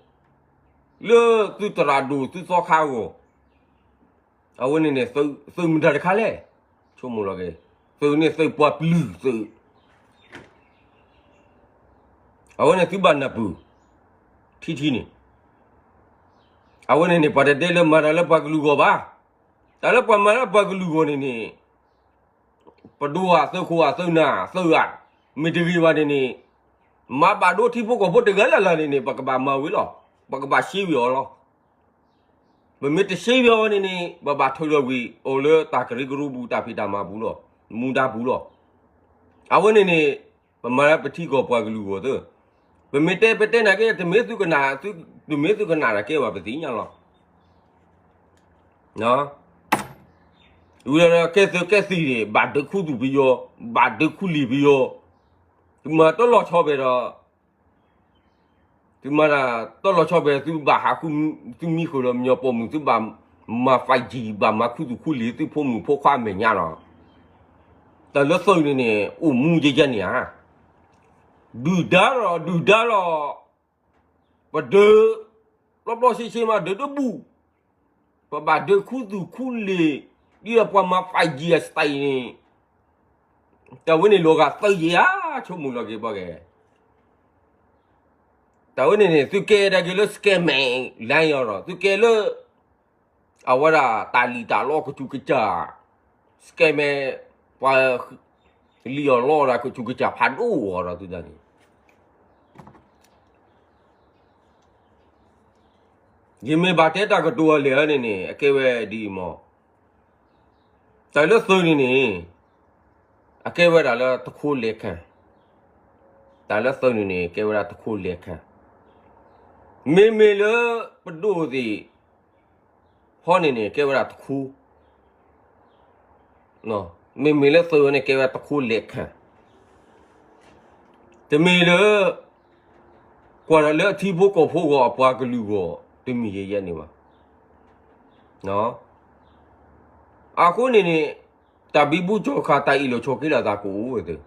လၢသုသရၣ်ဒိၣ်သုသီခါအဂီၢ်, အဝဲန့ၣ်န့ၣ် သုးမတၤတခါလဲၣ်, ဆိကမိၣ်လီၤက့ၤ, သုးန့ၣ်သုးပှၤပျုၢ်သုး အဝဲန့ၣ်သုဘၣ်နၢ်ပၢၢ် ထံထံန့ၣ်, အဝဲန့ၣ်န့ၣ် ပှၤတတဲလၢမၤတၢ်လၢပှၤကလုာ်အဂီၢ်ဘၣ်, တၢ်လၢပှၤမၤလၢပှၤကလုာ်အဂီၢ်န့ၣ်န့ၣ် ပဒိၣ်ဧါ သုးခိၣ်ဧါ သုးနၢ်သုးဧါ, မ့ၢ်တဂ့ၤဘၣ်န့ၣ်န့ၣ်, မၤဘၣ်ဒိထံဖိကီၢ်ဖိတဂၤလၢ်လၢ်န့ၣ်န့ၣ် ပကဘၣ်မၤဝံၤလီၤ, ပကဘၣ်ရှဲဝံၤအီၤလီၤ. ပမ့ၢ်တရှဲဝံၤအီၤန့ၣ်န့ၣ် ပဘၣ်ထုးလီၤကွံာ်အီၤလၢတၢ်ကရၢကရိပူၤ တၢ်ဖံးတၢ်မၤပူၤလီၤ, မူဒါပူၤလီၤ. အဝဲန့ၣ်န့ၣ် ပမၤလၢပထံကီၢ်ပှၤကလုာ်အဂီၢ်သၢ, ပမ့ၢ်တဲပတဲနာ်က့ တမ့ၢ်သုကနၣ်, တမ့ၢ်သုကနၣ်တၢ်ကဲဘၣ်ပသ့ၣ်ညါလီၤ. ဝံၤဒီးကဲသုးကဲသံၣ်န့ၣ် ဘၣ်ဒုးခူသူၣ်ပယီၤ, ဘၣ်ဒုးခူလံာ်ပယီၤ, သုမၤတလီၤဆီဘဲဒီး သုမၤတၢ်တလီၤဆီဘဲ သုဘၣ်ဟးဃု, သုမံဃုာ်ဒီးမညီပိာ်မုၣ် သုဘၣ်မၤ five G ဘၣ်မၤခူသူၣ်ခူလံာ် သုဖိမုၣ်ဖိခွါအမဲာ်ညါလီၤ. တၢ်လၢသုးန့ၣ်န့ၣ် အိၣ်မူယဲယဲန့ၣ်ဧါ, ဒုၣ်ဒါလီၤ ဒုၣ်ဒါလီၤ, ပဒုး, ပျီပျီဆ့ဆ့မး ဒုးတဘူၣ်, ပဘၣ်ဒုးခူသူၣ်ခူလံာ်, ဒ်ဒီးပှၤမၤ five G အ style န့ၣ်, တၢ်ဝဲန့ၣ်လီၤဂာ်သုးယံၤဧါ, ဆိကမိၣ်လီၤက့ၤဘီက့ၤ တၢ်ဝဲန့ၣ်န့ၣ် သုကဲဒၣ်က့ၤလၢ scammer လၢယီၤဒီး သုကဲလၢ အဝဲဒၣ်တၢ်လံၣ်တၢ်လီကစူၤကစၢ်, scammer ပှၤလံၣ်အီၣ်လီအီၣ်ဒၣ်ကစူၤကစၢ်ဖးဒိၣ်အီၤဒီးသုတၢ်န့ၣ်, ယမ့ၢ်ဘၣ်တဲတၢ်ကတိၤအလဲၢ်န့ၣ်န့ၣ် အကဲဝဲဒ်အံၤမး, တၢ်လၢသုးန့ၣ်န့ၣ် အကဲဝဲဒၣ်လၢတခိလဲၤခၣ်, တၢ်လၢသုးန့ၣ်န့ၣ် ကဲဝဲဒၣ်တခိလဲၤခၣ်, မ့မ့ၢ်လၢပဒိၣ်သ့ၣ်ဟီန့ၣ်န့ၣ် ကဲဝဲဒၣ်တခိ, မ့မ့ၢ်လၢသုးန့ၣ် ကဲဝဲဒၣ်တခိလဲၤခၣ်, တမ့ၢ်လၢ ကွၢ်ဒီးလၢအထံဖိကီၢ်ဖိဂီၢ် အပှၤကလုာ်ဂီၢ် တမ့ၢ်ယဲယဲန့ၣ်ဘၣ်. အဃိန့ၣ်န့ၣ် တၢ်ဘံဘူကၠီၤခး တၢ်အ့ၣ်လိာ်ဆိးက့လိာ်သးကအိၣ်ဝဲသ့ၣ်,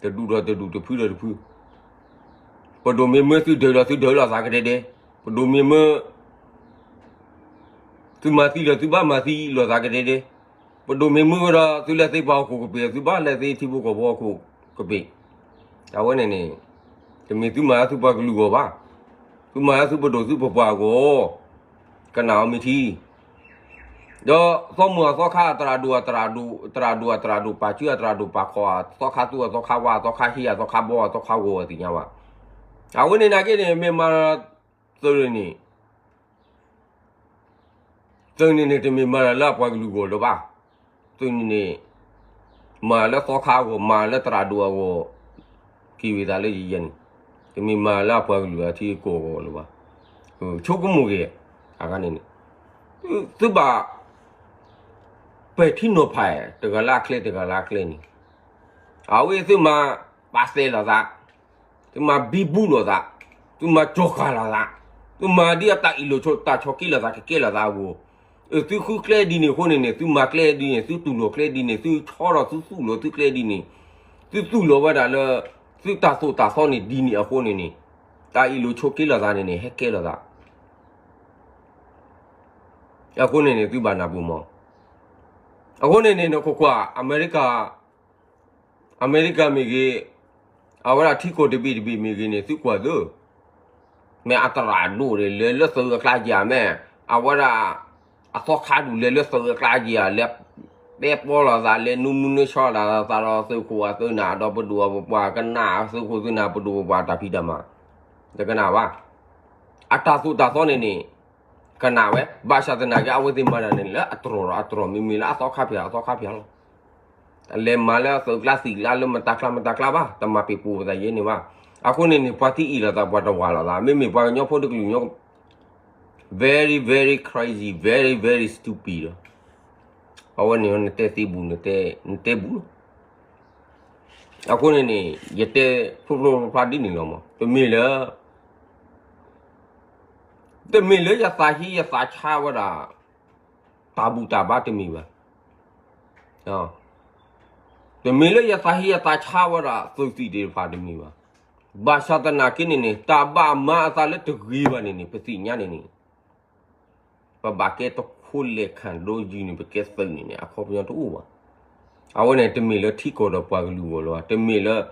တဒူၣ်ဒီးတဒူၣ် တဖုဒီးတဖု, ပဒိၣ်မ့ၢ်မၢသုဒုးဒီးသုဒုးလိာ်သးကဒဲဒဲ, ပဒိၣ်မ့ၢ်မၢ သုမၤသံဒီးသုဘၣ်မၤသံလိာ်သးကဒဲဒဲ, ပဒိၣ်မ့ၢ်မၢဝဲဒီးသုလဲၤသ့ပှၤဟီၣ်ခိၣ်ကပ့ၤ သုဘၣ်လဲၤသ့ထံဖိကီၢ်ဖိဟီၣ်ခိၣ်ကပ့ၤ, အဝဲန့ၣ်န့ၣ် တမ့ၢ်သုမၤလၢသုပှၤကလုာ်ဂီၢ်ဘၣ်, သုမၤလၢသုပဒိၣ်သုပပှၢ်အဂီၢ်, ကနၣ်အီၤမ့ၢ်ထံ ဒီးသီမုၢ်အသီခါ အသရၣ်ဒိၣ်အသရၣ်ဒိၣ် အသရၣ်ဒိၣ်ပာ်စု အသရၣ်ဒိၣ်ပာ်ခီၣ် အသီခါသူ အသီခါဝါ အသီခါဟံး အသီခါဘီ အသီခါဂီၤ အသ့ၣ်ညါဘၣ်. အဝဲန့ၣ်နာ်က့န့ၣ် မ့ၢ်မၤ သုးန့ၣ် သုးန့ၣ်န့ၣ် တမ့ၢ်မၤတၢ်လၢအပှၤကလုာ်ဂီၢ်လၢၤဘၣ်. သုးန့ၣ်န့ၣ် မၤလၢသီခါအဂီၢ် မၤလၢသရၣ်ဒိၣ်အဂီၢ် က့ၤဝံၤသးလၢယယဲန့ၣ် တမ့ၢ်မၤလၢအပှၤကလုာ်အထံအကီၢ်အဂီၢ်လၢၤဘၣ်. ဆိကမိၣ်က့ၤ အဂၤန့ၣ်န့ၣ် သုဘၣ် ပဲာ်ထံနီၤဖး တဂၤလၢအကျဲ တဂၤလၢအကျဲန့ၣ် အဝဲသုမၤပာ်သဲလိာ်သး, သုမၤဘံဘူလိာ်သး, သုမၤကၠီၤဃာ်လိာ်သး, သုမၤဒ်အတၢ်အ့ၣ်လိာ်ဆိး တၢ်ဆိးက့လိာ်သးကကဲလိာ်သးအဂီၢ်, သုဃုကျဲဒ်န့ၣ်အဃိန့ၣ်န့ၣ် သုမၤကျဲဒ်န့ၣ် သုတူၢ်လိာ်ကျဲဒ်န့ၣ် သုဆီဒီးသုသူၣ်လိာ်သုကျဲဒ်န့ၣ်, သုသူၣ်လိာ်ဝဲဒၣ်လၢ သုတၢ်သိၣ်တၢ်သီန့ၣ်ဒ်န့ၣ်အဃိန့ၣ်န့ၣ် တၢ်အ့ၣ်လိာ်ဆိးက့လိာ်သးန့ၣ်န့ၣ် ဟဲကဲလိာ်သး အဃိန့ၣ်န့ၣ် သုဘၣ်နၢ်ပၢၢ်မး. အဃိန့ၣ်န့ၣ် နကကွၢ် အမဲရကၤ, အမဲရကၤမ့ၢ်ဂ့ၤ, အဝဲဒၣ်ထံကီၢ်တဘ့ၣ်တဘ့ၣ်မ့ၢ်ဂ့ၤန့ၣ် သုကွၢ်သု, မ့ၢ်အသရၣ်ဒိၣ်န့ၣ် လဲၤလၢသုးအကျါယၤမ့ၢ်, အဝဲဒၣ် အသီခါဒူၣ်လဲၤလၢသုးအကျါယၤ လဲၤတဲပီလိာ်သး လဲၤနူမူနူဆီလိာ်သးဒီးသုးခိၣ်အသုးနၢ် ဒီးပဒိၣ်ပပှၢ်ကနၣ်သုးခိၣ်သုးနၢ် ပဒိၣ်ပပှၢ်တၢ်ဖံးတၢ်မၤ, တကနၣ်ဘၣ်. အတၢ်သိၣ်တၢ်သီန့ၣ်န့ၣ် ကနၣ်ဝဲ ဘၣ်ဆၣ်သနာ်က့ အဝဲသ့ၣ်မၤတၢ်န့ၣ် လၢအတြီၢ်ဒီးအတြီၢ် မ့မ့ၢ်လၢအသီခါဖၠၣ် အသီခါဖၠၣ်လီၤ. လဲၤမၤလၢအသုးကျါသံးကျါလၢမတၤကျါမတၤကျါဘၣ်, တမၤပ့ၤပိာ်ပသးယဲန့ၣ်ဘၣ်. အဃိန့ၣ်န့ၣ် ပှၤသံအ့ၣ်လိာ်သး ပှၤတဝၤလိာ်သး, မ့မ့ၢ်ပှၤကညီဖိတကလုာ်ညီ very, very crazy, very, very stupid လီၤ. အဝဲန့ၣ် နတဲသ့ဘူး, နတဲဘူးလီၤ. အဃိန့ၣ်န့ၣ် ယတဲဖျိဖျိဖျါဖျါဒ်န့ၣ်လီၤမး, တမ့ၢ်လၢ တမ့ၢ်လၢယသးဟ့ယသးဆါဝဲဒၣ် တၢ်ဘူၣ်တၢ်ဘါတမ့ၢ်ဘၣ်. တမ့ၢ်လၢယသးဟ့ယသးဆါဝဲဒၣ်သုးသံးသ့ၣ်တဖၣ်တမ့ၢ်ဘၣ်. ဘၣ်ဆၣ်သနာ်က့န့ၣ်န့ၣ် တၢ်ဘၣ်မၤအသးလၢတဂ့ၤဘၣ်န့ၣ်န့ၣ် ပသ့ၣ်ညါန့ၣ်န့ၣ် ပဘၣ်ကဲတခိၣ်လဲၤခၣ်ဒိယုၢ်န့ၣ် ပကဲသုးန့ၣ်န့ၣ် အခီပညီတအိၣ်ဘၣ်. အဝဲန့ၣ် တမ့ၢ်လၢထံကီၢ်ဒီးပှၤကလုာ်အဂီၢ်လၢၤဘၣ်, တမ့ၢ်လၢ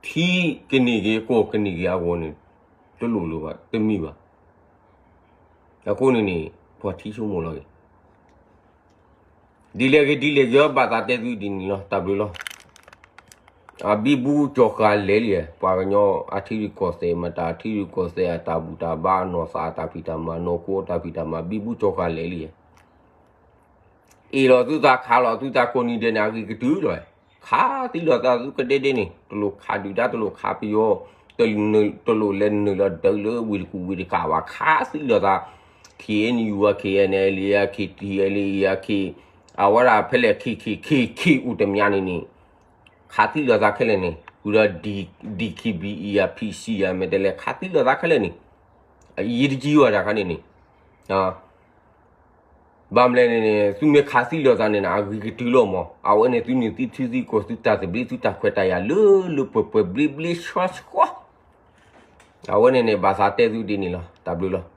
ထံကန့ၢ်က့ၤကီၢ်ကန့ၢ်က့ၤအဂီၢ်န့ၣ် တလိၣ်လၢၤဘၣ်, တမ့ၢ်ဘၣ်. အဃိန့ၣ်န့ၣ် ပှၤထံဆိကမိၣ်လီၤက့ၤ ဒ်လဲၣ်ဂ့ၤဒ်လဲၣ်ဂ့ၤ ဘၣ်သးတဲသုဒ်န့ၣ်လီၤ, တၢ်ဘျုးလီၤ. အဘံဘူကၠီၤဃာ်လဲၤလံ, ပှၤကညီအထံရူၢ်ကီၢ်သဲး မတၤထံရူၢ်ကီၢ်သဲးအတၢ်ဘူၣ်တၢ်ဘါ အနီၢ်သးအတၢ်ဖံးတၢ်မၤ နီၢ်ခိအတၢ်ဖံးတၢ်မၤ ဘံဘူကၠီၤဃာ်လဲၤလံ. အ့ၣ်လိာ်သုသးခးလိာ်သုသးကိးနံၤဒဲးန့ၣ် အဂ့ၤကတုၤလီၤ. ခးသံလိာ်သးသုကဒဲဒဲန့ၣ် တလိၣ်ခးဒုၣ်ဒါ တလိၣ်ခးပယီၤ တလိၣ်လဲၤနုာ်လီၤဒုးလၢဝ့ၢ်တကူၣ်ဝ့ၢ်တကးဘၣ် ခးသံလိာ်သး ခ့ၣ်အဲၣ်ယူၣ် ခ့ၣ်အဲၣ်အဲၣ်လ့ ခ့ၣ်ထံၣ်အဲၣ်လ့ ခ့ၣ် အဝဲဒၣ်ဖဲလဲၣ် ခ့ၣ်ခ့ၣ်ခ့ၣ်ခ့ၣ် အိၣ်တမံၤန့ၣ်န့ၣ် ခးသံလိာ်သးခဲလၢာ်န့ၣ် ဃုာ်ဒီး ဒီကံဘံအံၤ အဖံးစံယၤ မဲာ်တဲးလဲး ခးသံလိာ်သးခဲလၢာ်န့ၣ် အယံၤတကံဘၣ်တၢ်ခါန့ၣ်န့ၣ် ဘၣ်မလဲၣ်န့ၣ်န့ၣ် သုမ့ၢ်ခးသံလိာ်သးန့ၣ်န့ၣ် အဂ့ၤကတုၤလီၤမး. အဝဲန့ၣ်သုန့ၣ်သုထံသုကီၢ်သုတၢ်သဘျ့သုတၢ်ခွဲးတၢ်ယာ်လၢလၢပှဲၤပှဲၤဘျ့ဘျ့ဆှီဆှီ အဝဲန့ၣ်န့ၣ် ဘၣ်သးတဲသုဒ်န့ၣ်လီၤ. တၢ်ဘျုးလီၤ.